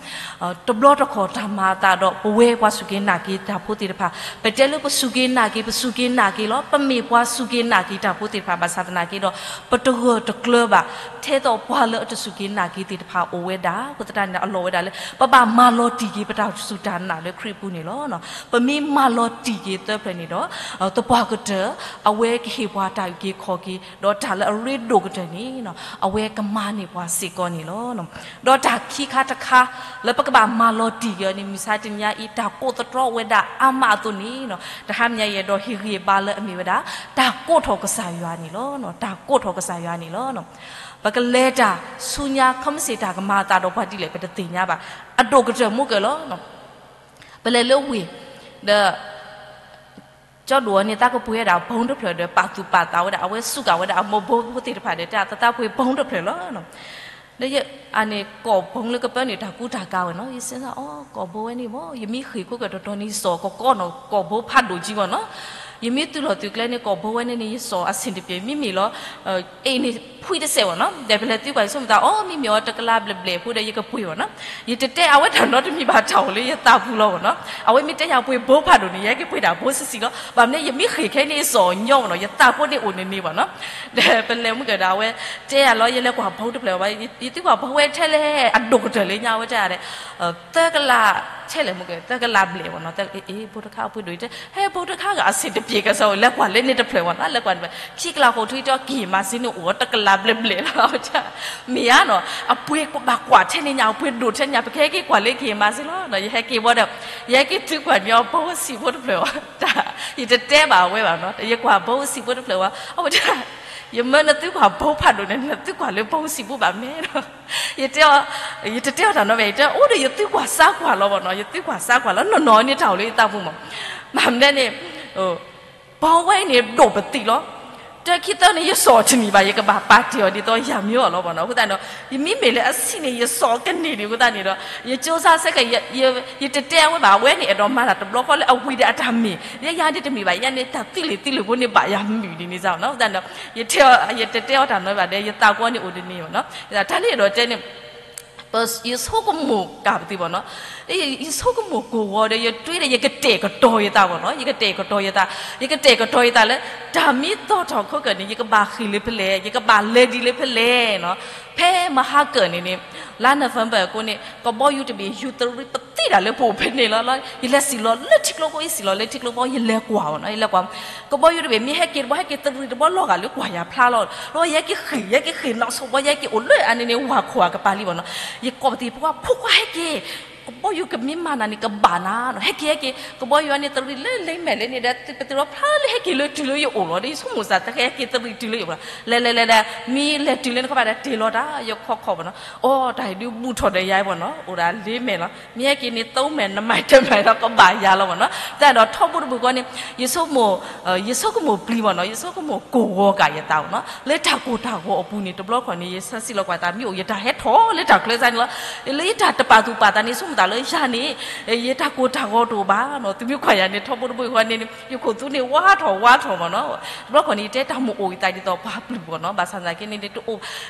တဘျီတခီၣ်တၢ်မၤအသးဒီး ပဝဲပှၤစူၢ်က့ၤနာ်က့ၤတၢ်ဖိသ့ၣ်တဖၣ် ပတဲလၢပစူၢ်က့ၤနာ်က့ၤ ပစူၢ်က့ၤနာ်က့ၤလီၤ. ပမ့ၢ်ပှၤစူၢ်က့ၤနာ်က့ၤတၢ်ဖိသ့ၣ်တဖၣ် ဘၣ်ဆၣ်သနာ်က့ဒီး ပတဂၢၢ်တကျၢၤဘၣ် ထဲသိးပှၤလၢအတစူၢ်က့ၤနာ်က့ၤသ့ၣ်တဖၣ်အိၣ်ဝဲဒၣ်အဃိသတးန့ၣ် အလီၢ်ဝဲဒၣ်လၢ ပဘၣ်မၤလီၤတံၢ်က့ၤပတၢ်စူၢ်တၢ်နာ်လၢခရံာ်ပူၤန့ၣ်လီၤ. ပမ့ၢ်မၤလီၤတံၢ်က့ၤသၢဖျၢၣ်န့ၣ်ဒီး သပှၢ်ကတၢၢ် အဝဲကဟ့ၣ်ပှၤတၢ်အုၣ်က့ၤခီၣ်က့ၤ ဒီးတၢ်လၢအရ့ဒိၣ်ကတၢၢ်န့ၣ် အဝဲကမၤန့ၢ်ပှၤစ့ၢ်ကီးန့ၣ်လီၤ. ဒီးတၢ်ခံခါတခါ လၢပကဘၣ်မၤလီၤတံၢ်က့ၤအီၤန့ၣ် မုၢ်ဆါတနံၤအံၤ တၢ်ကိးသတြီဝဲဒၣ်အါမးအသိးန့ၣ် တဟါမညါယအဲၣ်ဒိးဟ့ၣ်ဂံၢ်ဘါလၢအမ့ၢ်ဝဲဒၣ် တၢ်ကိးထီၣ်ကစၢ်ယွၤန့ၣ်လီၤ. တၢ်ကိးထီၣ်ကစၢ်ယွၤန့ၣ်လီၤ. ပကလဲၤတၢ်ဆူညါ ခီမ့ၢ်စ့ၢ်တၢ်ကမၤအသးဒီးပှၤဒ်လဲၣ် ပတသ့ၣ်ညါဘၣ်. အဒိၣ်ကတၢၢ်မ့ၢ်ကဲလီၤ ပလဲၤလၢဝ့ၢ် ဒီး ကၠီဒိၣ်အီၤန့ၣ် သးကပှ့ၤဝဲဒၣ်ဘီတဖျၢၣ်ဒီး ပာ်သူၣ်ပာ်သးဝဲဒၣ် အဝဲစူးကၤဝဲဒၣ်အမိၢ်ဘိဖိသ့ၣ်တဖၣ်ဒီး တဲသးသးပှ့ၤဘီတဖျၢၣ်လီၤ. ဒီးယ အန့ၣ် ကိာ်ဘီလၢကပၢန့ၣ် တၢ်ကူတၢ်ကၤဝဲနီၤ. ယစံးသး အိ ကိာ်ဘီဝဲန့ၣ်မ့ၢ် ယမ့ၢ်ဃ့ၢ်ခိၣ်ကဒီးတီၤန့ၣ် ယစိာ်ကီကီနီၤ ကိာ်ဘီဖးဒိၣ်ကံဝဲနီၤ. ယမ့ၢ်သုးလီၢ်သုးကျဲန့ၣ် ကိာ်ဘီဝဲန့ၣ်န့ၣ် ယစိာ်အဆင်တပြေ မ့မ့ၢ်လီၤ အ့ၣ်န့ၣ် ဖှံတစဲးဝဲနီၤ. ဒီးပလဲၤသံကွၢ်ယဆိကမိၣ်သး အိ မ့မ့ၢ်အီၤတကလးဘျဲၣ်ဘျဲၣ်ဖိဒီး ယကပှ့ၤဝဲနီၤ. ယတတဲအဝဲတၢ်နီတမံၤဘၣ် တၢ်အိၣ်လၢယသးပူၤလီၤဝဲနီၤ. အဝဲမ့ၢ်တဲယၤပှ့ၤဘီဖးဒိၣ်န့ၣ် ယဟဲက့ၤပှ့ၤဒၣ်ဘီဆံးဆံးလီၤ. ဘၣ်မနုၤ ယမ့ၢ်ဃ့ၢ်ခဲန့ၣ် စိာ်ညီဝဲနီၤ ယသးဖိန့ၣ်အိၣ်န့ၣ်န့ၣ်ဘၣ်နီၤ. ဒီးပလဲၤမုၢ်ကဒီး အဝဲတဲယၤလီၤ ယလဲၤကွၢ်ဘီတဖျၢၣ်ဘၣ် ယသံကွၢ်ဘီဝဲထဲလဲၣ် အဒိၣ်ကတၢၢ်လၢညါဝဲတဲဒၣ် သၢကလး ထဲလဲၣ်မုၢ်က သၢကလးဘျဲၣ်ဝဲနီၤ. အ့ ဘီတခါအပှ့ၤဒိၣ် ယတဲ ဟဲ ဘီတခါဂ့ၤ အဆင်တပြေကစီဝဲ လဲၤကွၢ်လၢန့ၣ်တဖျၢၣ်ဝဲနီၤ လဲၤကွၢ်န့ၣ် ခံကလးဃိးထူၣ်အံၤဒီးကဟ့ၣ်မၤစ့န့ၣ်အိၣ် တကလးဘျဲၣ်ဘျဲၣ်လီၤ. မ့ၢ်ဧါနီၤ အပှ့ၤဘၣ်ကွၢ်ထဲန့ၣ်ညါ အပှ့ၤဒိၣ်ထဲန့ၣ်ညါ ပကဟဲက့ၤကွၢ်လၢကဟ့ၣ်မၤစ့လီၤ. ယဟဲက့ၤဝဲဒီး ယဟဲက့ၤသုကွၢ်န့ၢ်အီၤ ဘီဆံးဖိတဖျၢၣ်ဝဲ တၢ် ယတတဲဘၣ်အဝဲဘၣ်နီၤ ယကွၢ်ဘီဆံးဖိတဖျၢၣ်ဝဲ အဝဲတဲ ယမၢနသုကွၢ်ဘီဖးဒိၣ်န့ၣ် နသုကွၢ်လၢဘီဆံးဖိဘၣ်မ့ၢ်နီၤ ယတဲအီၤ ယတတဲအီၤတၢ်နီတမံၤ ယတဲအိၣ်ဒီးယသုကွၢ်စၢ်ကွၢ်လီၤဘၣ်နီၤ ယသုကွၢ်စၢ်ကွၢ်လီၤ နီၢ်နီၢ်န့ၣ်တၢ်အိၣ်လၢယသးပူၤမး မ့ၢ်မနုၤန့ၣ် ဘီဝဲန့ၣ်ဒိၣ်ပသံးလီၤ. တၢခံသၢန့ၣ် ယစိာ်တန့ၢ်ဘၣ်, ယကဘၣ်ပာ်တ့ၢ်အီၤဒ်သိးယၤမ့ၢ်အီၤလီၤဘၣ်နီၤ. အဃိသတးဒီး ယမ့မ့ၢ်လဲၤအဆံးန့ၣ် ယစိာ်ကန့ၢ်ဒံးအဃိသတးန့ၣ်ဒီး ယကၠိစါစဲကဲ ယတတဲအဝဲဘၣ်, အဝဲန့ၣ်အဲၣ်ဒိးမၤတၢ်တဘျီဃီလၢအဝံၤဒီးအတၢ်မ့ၢ်, ယဲယၤန့ၣ်တမ့ၢ်ဘၣ်, ယဲန့ၣ်တၢ်သံလ့ၤသံလ့ၤဖိန့ၣ်ဘၣ်ယၤမုာ်ဒ်န့ၣ်စ့ၢ်နီၤ. အဃိသတးဒီး ယတဲအီၤ, ယတတဲအီၤတၢ်နီတဘျီဘၣ်ဒီး ယသးကီန့ၣ်အိၣ်ဒ်န့ၣ်နီၤ. တၢ်လၢအဲၣ်ဒိးတဲန့ၣ် ယဆိကမိၣ်ကၢ်ပသ့ဘၣ်နီၤ, ယဆိကမိၣ်ကိၢ်ဂီၤဒီး ယတွ့ဒီး ယကတဲာ်ကတီၤယသးဘၣ်နီၤ, ယကတဲာ်ကတီၤယသး, ယကတဲာ်ကတီၤယသးလၢ တၢ်မ့ၢ်သီၣ်ထီၣ်ခိကၢၢ်န့ၣ် ယကဘၣ်ဃ့ၢ်လၢဖဲလဲၣ်, ယကဘၣ်လဲၤဒ်လၢဖဲလဲၣ်နီၤ. ဖဲမဟါကၢၢ်န့ၣ်န့ၣ် လါ November အကိန့ၣ် ကဘီယူၤတဘ့ၣ် ယူၤသရံးပသံတၢ်လၢပအိၣ်ဖဲန့ၣ်လီၤ. ယလဲၤစံၣ်လီၤလၢထံကျိဖိ, ယစံၣ်လီၤလၢထံကျိဖိ, ယလဲၤကွၢ်ဘၣ်နီၤ, ယလဲၤကွၢ် ကဘီယူၤတဘ့ၣ် မ့ၢ်ဟဲက့ၤတဘျီ ဟဲက့ၤသရံးတဘျီလီၤဂာ်လၢကွၢ်ယၤဖျါလီၤ. ဒီးယဲက့ၤဃ့ၢ်, ယဲက့ၤဃ့ၢ်နီၣ်ဆိဘီ ယဲက့ၤအိၣ်လၢအန့ၣ်န့ၣ် ဝၤခိၣ်အကပၤလံဘၣ်နီၤ. ယကိးပသ့ၣ်ဖိခွါ, ဖိခွါဟဲက့ၤ, ကဘီယူၤကမ့ၢ်မၤနၤန့ၣ် ကဘၣ်နၤနီၤ, ဟဲက့ၤ ဟဲက့ၤ, ကဘီယူၤအန့ၣ်သရံးလၢလ့မဲာ်လၢန့ၣ်ဒီး ပသ့ၣ်လီၤဖျါလၢဟဲက့ၤလၢတုၤလၢယအိၣ်လီၤ. ဒီးယဆိကမိၣ်စ့ၢ် တဟဲက့ၤသရံးတုၤလၢယအိၣ်လီၤ. လဲၤလဲၤလဲၤလဲၤ မ့ၢ်လဲၤတုၤလၢနခီဘၣ်ဒီးတ့ၢ်လီၤတၢ် ယခီခီဘၣ်နီၤ. အိ တၢ်အံၤဒုးဘူးထီၣ်ဒီးယၤဘၣ်နီၤ, အိၣ်ဒၣ်လ့မဲာ်လီၤ. မ့ၢ်ဟဲက့ၤန့ၣ် သုံးမိုင် နှစ်မိုင် တစ်မိုင် ဒီးကဘၣ်ယၤလီၤဘၣ်နီၤ. တၢ်ဒီးထီဘိတဘိဃီန့ၣ် ယဆိကမိၣ်, ယဆိကမိၣ်ပျံၤဘၣ်နီၤ, ယဆိကမိၣ်ကိၢ်ဂီၤကၢ်ယသးဘၣ်နီၤ. လၢတၢ်ကိၢ်တၢ်ဂီၤအပူၤန့ၣ် တဘျီခီန့ၣ် ယဆၢစံးလီၤကွၢ်သး မ့ၢ်အိၣ်ယတၢ်ဟဲထီၣ်လၢတၢ်ချၢစ့ၢ်န့ၣ်လီၤ. လၢယတၢ်တပာ်သူၣ်ပာ်သးန့ၣ် ဆိကမိၣ်သးလၢယၤန့ၣ် ယတၢ်ကိၢ်တၢ်ဂီၤတအိၣ်ဘၣ်နီၤ. သုမ့ၢ်ကွၢ်ယၤန့ၣ် ထီဘိတဘိဃီန့ၣ် ယခိၣ်သူန့ၣ် ဝါထီၣ်ဝါထီၣ်ဘၣ်နီၤ. တဘျီခီန့ၣ် ယတဲတၢ်မ့ၢ်အိၣ်ယသးဒ်သိးပှၤပျုၢ်ဘၣ်နီၤ, ဘၣ်ဆၣ်သနာ်က့န့ၣ် တအိၣ်,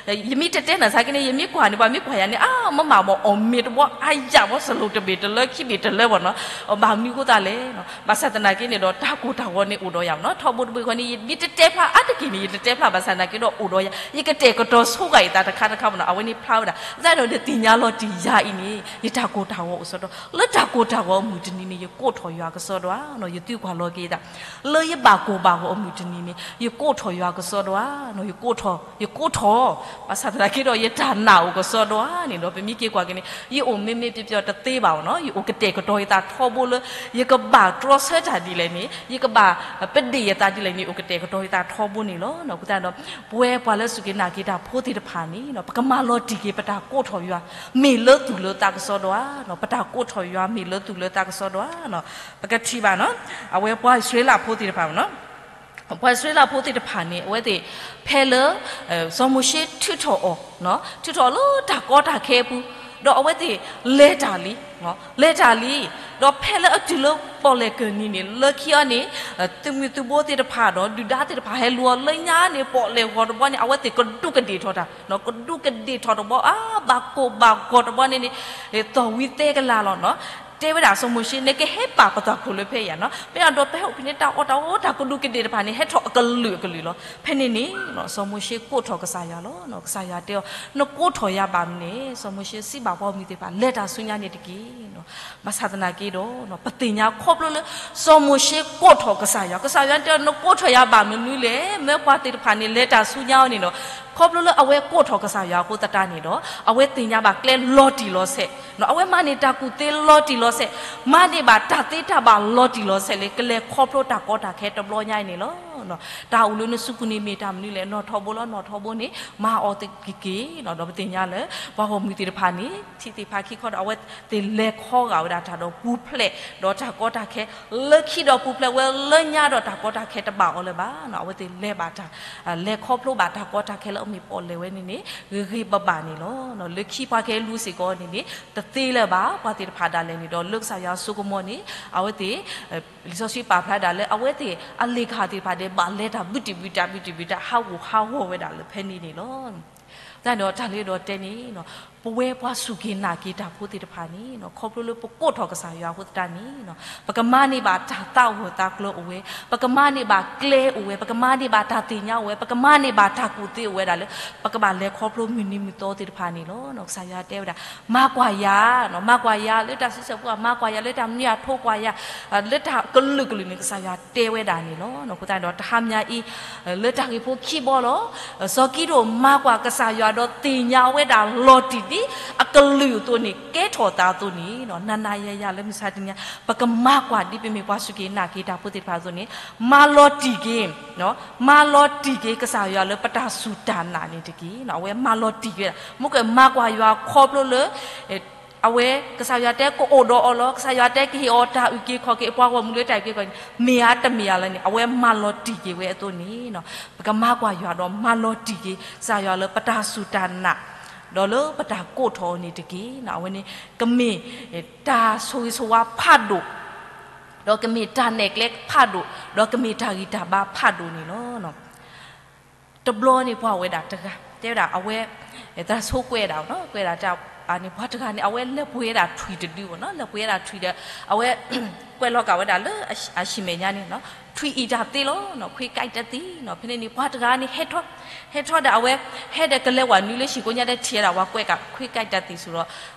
ယမ့ၢ်တတဲနၤဆါက့န့ၣ် ယမ့ၢ်ကွၢ်န့ၣ် ပှၤမ့ၢ်ကွၢ်ယၤန့ၣ် အါ မ့ၢ်မးမ့ၢ်အီၣ်မ့ၤတဘီ အါယၢ်ဘီ စလိၣ်တဘ့ၣ်တလၢ ခံဘ့ၣ်တလၢဘၣ်နီၤ. ဘၣ်မနုၤအဃိသတးလဲၣ်နီၤ, ဘၣ်ဆၣ်သနာ်က့န့ၣ်ဒီး တၢ်ကိၢ်တၢ်ဂီၤန့ၣ်အိၣ်ဒီးယၤဘၣ်နီၤ. ထီဘိတဘိဃီန့ၣ် ယမ့ၢ်တတဲဖျါအါတက့ၢ်န့ၣ် ယတတဲဖျါ ဘၣ်ဆၣ်သနာ်က့ဒီးအိၣ်ဒီးယၤ ယကတဲာ်ကတီၤဆိဂာ်ယသးတခါတခါဘၣ်နီၤ. အဝဲန့ၣ်ဖျါဝဲဒၣ် သတးဒီးနသ့ၣ်ညါလီၤတံၢ်ယၤအံၤန့ၣ် ယတၢ်ကိၢ်တၢ်ဂီၤအိၣ်စီဒီး လၢတၢ်ကိၢ်တၢ်ဂီၤအမုၢ်တနံၤန့ၣ် ယကိးထီၣ်ယွၤကစီဒီဧါနီၤ. ယသုကွၢ်လီၤက့ၤသး လၢယဘၣ်ကိၢ်ဘၣ်ဂီၤအမုၢ်တနံၤန့ၣ် ယကိးထီၣ်ယွၤကစီဒီဧါနီၤ. ယကိးထီၣ်, ယကိးထီၣ်, ဘၣ်ဆၣ်သနာ်က့ဒီး ယတၢ်နာ်အိၣ်ကစီဒီဧါန့ၣ်ဒီး ပမ့ၢ်က့ၤကွၢ်က့ၤန့ၣ် ယအိၣ်မ့မ့ၢ်ပျီပျီတသ့ဘၣ်နီၤ. ယအိၣ်ကတဲာ်ကတီၤယသးထီဘိလၢ ယကဘၣ်တြီဆၢတၢ်ဒ်လဲၣ်န့ၣ် ယကဘၣ်ပဒ့ၣ်ယသးဒ်လဲၣ်န့ၣ် အိၣ်ကတဲာ်ကတီၤယသးထီဘိန့ၣ်လီၤ. အဃိသတးဒီး ပဝဲပှၤလၢစူၢ်က့ၤနာ်က့ၤတၢ်ဖိသ့ၣ်တဖၣ်န့ၣ် ပကမၤလီၤတံၢ်က့ၤပတၢ်ကိးထီၣ်ယွၤ မ့ၢ်လၢသူၣ်လၢသးကစီဒီဧါနီၤ. ပတၢ်ကိးထီၣ်ယွၤမ့ၢ်လၢသူၣ်လၢသးကစီဒီဧါနီၤ. ပကထံၣ်ဘၣ်နီၤ အဝဲပှၤအံၣ်စရ့လးဖိသ့ၣ်တဖၣ်နီၤ ပှၤအံၣ်စရ့လးဖိသ့ၣ်တဖၣ်န့ၣ် အဝဲသ့ၣ် ဖဲလၢ စီၤမိၤၡ့ထုးထီၣ်အီၤ, ထုးထီၣ်လၢတၢ်ကီတၢ်ခဲအပူၤ, ဒီးအဝဲသ့ၣ်လဲၤတၢ်လံ, လဲၤတၢ်လံ, ဒီးဖဲလၢအတုၤလၢပီၣ်လဲၣ်ကၢၢ်နံၤန့ၣ် လၢခံအီၤန့ၣ် သုးမုၢ်သုးဘိသ့ၣ်တဖၣ်ဒီး ဒုၣ်ဒါသ့ၣ်တဖၣ်ဟဲလူၤအီၤလၢညါန့ၣ် ပီၣ်လဲၣ်ဂီၤတဘီန့ၣ် အဝဲသ့ၣ်ကဒူးကဒ့ၣ်ထီၣ်တၢ်, ကဒူးကဒ့ၣ်ထီၣ်တဘီ အါ ဘၣ်ကိၢ်ဘၣ်ဂီၤတဘီန့ၣ်န့ၣ် သီၣ်ဝံသဲကလၤလီၤနီၤ. တဲဝဲဒၣ်စီၤမိၤၡ့ နကဟဲပာ်ပသးခိၣ်လၢဖဲအံၤနီၤ, ဖဲအံၤဒီးပဟဲအိၣ်ဖဲန့ၣ် တၢ်အီၣ်တၢ်အီတၢ်ကဒူးကဒ့ၣ်တဖၣ်န့ၣ် ဟဲထီၣ်အကလုာ်အကလုာ်လီၤ. ဖဲန့ၣ်န့ၣ် စီၤမိၤၡ့ကိးထီၣ်ကစၢ်ယွၤလီၤ. ကစၢ်ယွၤတဲအီၤ နကိးထီၣ်ယၤဘၣ်မနုၤလဲၣ်. စီၤမိၤၡ့စံးဘၣ်ပှၤဂီၢ်မုၢ်သ့ၣ်တဖၣ် လဲၤတၢ်ဆူညါန့ၣ်တက့ၢ်. ဘၣ်ဆၣ်သနာ်က့ဒီး ပသ့ၣ်ညါခီဖျိလၢ စီၤမိၤၡ့ကိးထီၣ်ကစၢ်ယွၤ, ကစၢ်ယွၤတဲအီၤ နကိးထီၣ်ယၤဘၣ်မနုၤလဲၣ်. မ့ၢ်ပှၤသ့ၣ်တဖၣ်န့ၣ် လဲၤတၢ်ဆူညါအီၤန့ၣ်ဒီး ခီဖျိလၢအဝဲကိးထီၣ်ကစၢ်ယွၤအဃိသတးန့ၣ်ဒီး အဝဲသ့ၣ်ညါဘၣ်ကျဲလီၤတံၢ်လီၤဆဲး, အဝဲမၤန့ၢ်တၢ်ကူၣ်သ့လီၤတံၢ်လီၤဆဲး, မၤန့ၢ်ဘၣ်တၢ်သ့တၢ်ဘၣ်လီၤတံၢ်လီၤဆဲးလၢ ကလဲၤခီဖျိတၢ်ကီတၢ်ခဲတဘျီညါအံၤန့ၣ်လီၤ. တၢ်အိၣ်လၢနစုပူၤန့ၣ်မ့ၢ်တၢ်မနုၤလဲၣ်. နီၣ်ထီဘိလီၤ, နီၣ်ထီဘိန့ၣ် မၤအီၤသက့ၤက့ၤနီၤ. ဒီးပသ့ၣ်ညါလၢ ပှၤဂီၢ်မုၢ်သ့ၣ်တဖၣ်န့ၣ် ထံးသ့ၣ်ဖးခံခီဒီး အဝဲသ့ၣ်လဲၤခီဂာ်ဝဲဒၣ်တၢ်ဒီးပူၤဖျဲး ဒီးတၢ်ကီတၢ်ခဲ လၢခံဒီးပူၤဖျဲးဝဲ လၢညါဒီးတၢ်ကီတၢ်ခဲတဘၣ်အီၤလၢၤဘၣ်နီၤ. အဝဲသ့ၣ်လဲၤဘၣ်တၢ် လဲၤခီဖျိဘၣ်တၢ်ကီတၢ်ခဲလၢအမ့ၢ်ပီၣ်လဲၣ်ဝဲန့ၣ်န့ၣ် ဂ့ၤဂ့ၤဘၣ်ဘၣ်န့ၣ်လီၤ. လၢခံပှၤကဟဲလူၤစ့ၢ်ကီးန့ၣ်န့ၣ် တသ့လၢၤဘၣ် ပှၤသ့ၣ်တဖၣ်ဒၣ်လဲာ်န့ၣ်ဒီး လၢကစၢ်ယွၤအစိကမီၤန့ၣ် အဝဲသ့ၣ် လံာ်စီဆှံပာ်ဖျါဒၣ်လၢ အဝဲသ့ၣ်အလ့ၣ်ကဟၣ်သ့ၣ်တဖၣ်ဒီး ဘၣ်လဲၤတၢ်ဘုတံၢ်ဘုတံၢ်ဘုတံၢ်ဘုတံၢ် ဟးဂူာ်ဟးဂီၤဝဲဒၣ်လၢဖဲန့ၣ်န့ၣ်လီၤ. တၢ်ဒီးတၢ်လၢဒီးတဲန့ၣ် ပဝဲပှၤစူၢ်က့ၤနာ်က့ၤတၢ်ဖိသ့ၣ်တဖၣ်န့ၣ် ခီဖျိလၢပကိးထီၣ်ကစၢ်ယွၤအဃိသတးန့ၣ် ပကမၤန့ၢ်ဘၣ်တၢ်သးဂၢၢ်သးကျၢၤအိၣ်ဝဲ, ပကမၤန့ၢ်ဘၣ်ကျဲအိၣ်ဝဲ, ပကမၤန့ၢ်ဘၣ်တၢ်သ့ၣ်ညါအိၣ်ဝဲ, ပကမၤန့ၢ်ဘၣ်တၢ်ကူၣ်သ့အိၣ်ဝဲဒၣ်လၢ ပကဘၣ်လဲၤခီဖျိမုၢ်နံၤမုၢ်သီသ့ၣ်တဖၣ်န့ၣ်လီၤ. ကစၢ်ယွၤတဲဝဲဒၣ် မၤကွၢ်ယၤ, မၤကွၢ်ယၤလၢတၢ်စံးဆၢပူၤ, မၤကွၢ်ယၤလၢတၢ်မနုၤအထိကွၢ်ယၤ, လၢတၢ်ကလုာ်ကလုာ်န့ၣ် ကစၢ်ယွၤတဲဝဲဒၣ်န့ၣ်လီၤ. အဃိသတးဒီး တဟါမၠါအံၤ လၢတၢ်ဂ့ၢ်ဖိခံဘီလီၤ. စီၤကံးဒဧိၣ်မၤကွၢ်ကစၢ်ယွၤဒီးသ့ၣ်ညါဝဲဒၣ်လီၤတံၢ်ဒ်အကလုာ်အသိးန့ၣ် ကဲထီၣ်သးအသိးန့ၣ် နၤနၤယၤယၤလၢမုၢ်ဆါတနံၤ ပကမၤကွၢ်ဒ်ပမ့ၢ်ပှၤစူၢ်က့ၤနာ်က့ၤတၢ်ဖိသ့ၣ်တဖၣ်အသိးန့ၣ် မၤလီၤတံၢ်က့ၤ မၤလီၤတံၢ်က့ၤကစၢ်ယွၤလၢပတၢ်စူၢ်တၢ်နာ်န့ၣ်တက့ၢ်. အဝဲမၤလီၤတံၢ်က့ၤဝဲဒၣ် မ့ၢ်ကွဲးမၤကွၢ်ယွၤခီဖျိလၢ အဝဲကစၢ်ယွၤတဲကအိၣ်ဒီးအီၤလီၤ, ကစၢ်ယွၤတဲကဟ့ၣ်အီၤတၢ်အုၣ်က့ၤခီၣ်က့ၤ အပှၤဂီၢ်မုၢ်လၢတၢ်အုၣ်က့ၤခီၣ်က့ၤန့ၣ် မ့ၢ်ဧါတမ့ၢ်ဧါလၢန့ၣ် အဝဲမၤလီၤတံၢ်က့ၤဝဲအသိးန့ၣ် ပကမၤကွၢ်ယွၤဒီးမၤလီၤတံၢ်က့ၤကစၢ်ယွၤလၢပတၢ်စူၢ်တၢ်နာ် ဒီးလၢပတၢ်ကိးထီၣ်အီၤန့ၣ်တက့ၢ်. အဝဲန့ၣ် ကမ့ၢ်တၢ်ဆိၣ်ဂ့ၤဆိၣ်ဝါဖးဒိၣ် ဒီးကမ့ၢ်တၢ်နဲၣ်ကျဲဖးဒိၣ်, ဒီးကမ့ၢ်တၢ်ဂံၢ်တၢ်ဘါဖးဒိၣ်န့ၣ်လီၤ. တဘျီန့ၣ်ပှၤဝဲဒၣ်တဂၤ တဲဝဲဒၣ်အဝဲ သးဆိကွဲးဒၣ်နီၤ ကွဲးဒၣ်တၢ်န့ၣ် ပှၤတဂၤန့ၣ် အဝဲလဲၤပှ့ၤဝဲဒၣ်ထွံၣ်တဒုဘၣ်နီၤ လဲၤပှ့ၤဝဲဒၣ်ထွံၣ်ဒီး အဝဲ ကွဲးလီၤကးဝဲဒၣ်လၢအဟံၣ်မဲာ်ညါန့ၣ် ထွံၣ်အံၣ်တၢ်သ့လီၤ ခွ့ကဲတသ့နီၤ ဖဲန့ၣ်န့ၣ် ပှၤတဂၤန့ၣ် ဟဲထီၣ် ဟဲထီၣ်ဒီးအဝဲ ဟဲဒီးကလဲၤဝဲနုာ်လၢဟံၣ်ကိညါဒီးထံၣ်ဝဲဒၣ်ပှၤကွဲးကးခွ့ကဲတသ့စ့ၢ်ဒီး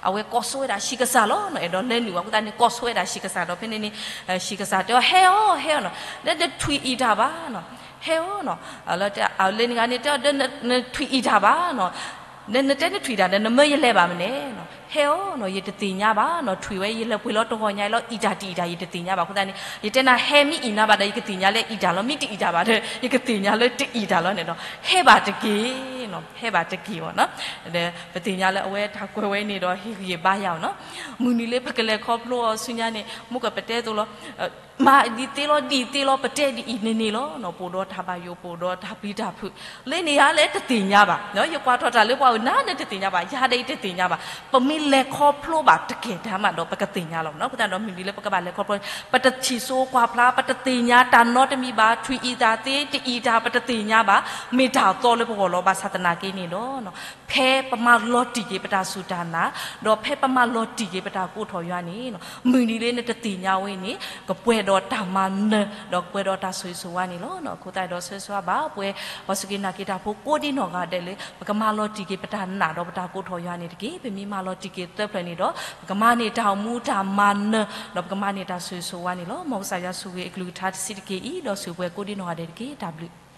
အဝဲကိးဆိဝဲဒၣ်ဟံၣ်ကစၢ်လီၤ အဲၣ်ဒိးလဲၤနုာ်ဝဲအဃိသတးန့ၣ် ကိးဆိဝဲဒၣ်ဟံၣ်ကစၢ်ဒီး ဖဲန့ၣ်န့ၣ် ဟံၣ်ကစၢ်တဲအီၤ ဟဲအီၤ ဟဲအီၤနီၤ ဒီးနထွံၣ်အံၣ်တၢ်ဘၣ်နီၤ ဟဲအီၤနီၤ လၢန့ၣ်ဂၤန့ၣ်တဲအီၤ ဒီးနထွံၣ်အံၣ်တၢ်ဘၣ်နီၤ နတဲနထွံၣ်တၢ်ဒီး နမၢယလဲၤဘၣ်မနုၤလဲၣ်နီၤ ဟဲအီၤနီၤ ယတသ့ၣ်ညါဘၣ်နီၤ ထွံၣ်ဝဲယလဲၤပှ့ၤလီၤတဂီၤညါလီၤ အံၣ်တၢ်တအံၣ်တၢ် ယတသ့ၣ်ညါဘၣ်အဃိသတးန့ၣ် ယတဲနၤဟဲမ့ၢ်အံၣ်နၤဘၣ်ဒီး ယကသ့ၣ်ညါလၢအံၣ်တၢ်လီၤ မ့ၢ်တအံၣ်တၢ်ဘၣ်ဒီး ယကသ့ၣ်ညါလၢတအံၣ်တၢ်လီၤန့ၣ်ဒီး ဟဲဘၣ်တက့ၢ်နီၤ ဟဲဘၣ်တက့ၢ်ဘၣ်နီၤ ဒီးပသ့ၣ်ညါလၢအဝဲတၢ်ကွဲးဝဲန့ၣ်ဒီး ဟ့ၣ်ဂံၢ်ဘါယၤအီၤနီၤ မုၢ်နံၤလၢပကလဲၤခီဖျိအီၤဆူညါန့ၣ် မ့ၢ်ကပတဲသိးလီၤ မၤဒ်သ့လီၤ ဒ်သ့လီၤ ပတဲဒ်အံၤန့ၣ်န့ၣ်လီၤနီၤ ပအိၣ်ဒီးတၢ်ဘၣ်ယိၣ် ပအိၣ်ဒီးတၢ်ပျံၤတၢ်ဖုး လၢန့ၣ်ယၤလဲၣ်တသ့ၣ်ညါဘၣ်နီၤ ယကွၢ်ထီၣ်တၢ်လၢပှၤအုၣ်နၤဒီးတသ့ၣ်ညါဘၣ် ယၤဒီးယတသ့ၣ်ညါဘၣ် ပမ့ၢ်လဲၤခီဖျိဘၣ်တက့ၢ်တၢ်မးဒီး ပကသ့ၣ်ညါလီၤနီၤ အဃိသတးဒီး မုၢ်နံၤလၢပကဘၣ်လဲၤခီဖျိ ပတထံၣ်စိကွၢ်ဖျါ ပတသ့ၣ်ညါတၢ်နီတမံၤဘၣ် ထွံၣ်အံၣ်တၢ်သ့ တအံၣ်တၢ် ပတသ့ၣ်ညါဘၣ် မ့ၢ်တၢ်အသီလၢပဂီၢ်လီၤ ဘၣ်ဆၣ်သနာ်က့န့ၣ်ဒီး ဖဲပမၤလီၤတံၢ်က့ၤပတၢ်စူၢ်တၢ်နာ် ဒီးဖဲပမၤလီၤတံၢ်က့ၤပတၢ်ကိးထီၣ်ယွၤန့ၣ် မုၢ်နံၤလၢနတသ့ၣ်ညါဝဲန့ၣ် ကပှဲၤဒီးတၢ်မၤနၢၤ ဒီးကပှဲၤဒီးတၢ်ဆိၣ်ဂ့ၤဆိၣ်ဝါန့ၣ်လီၤ. အဃိသတးဒီး ဆၢဂ့ၤဆၢဝါဘၣ်ပှၤ ပှၤစူၢ်က့ၤနာ်က့ၤတၢ်ဖိကိးဒံနီၢ်ဂၤဒဲးလၢ ပကမၤလီၤတံၢ်က့ၤပတၢ်နာ်ဒီးပတၢ်ကိးထီၣ်ယွၤန့ၣ်တက့ၢ်. ပမ့ၢ်မၤလီၤတံၢ်က့ၤသၢဖျၢၣ်န့ၣ်ဒီး ပကမၤန့ၢ်တၢ်အိၣ်မူတၢ်မၤနၢၤ ဒီးပကမၤန့ၢ်တၢ်ဆိၣ်ဂ့ၤဆိၣ်ဝါန့ၣ်လီၤ. မ်ကစၢ်ယွၤဆိၣ်ဂ့ၤအကလုၢ်ကထါတဆံးတက့ၢ်အံၤ ဒီးဆိၣ်ဂ့ၤပှၤကိးဒံနီၢ်ဂၤဒဲးတက့ၢ်. တၢ်ဘျုး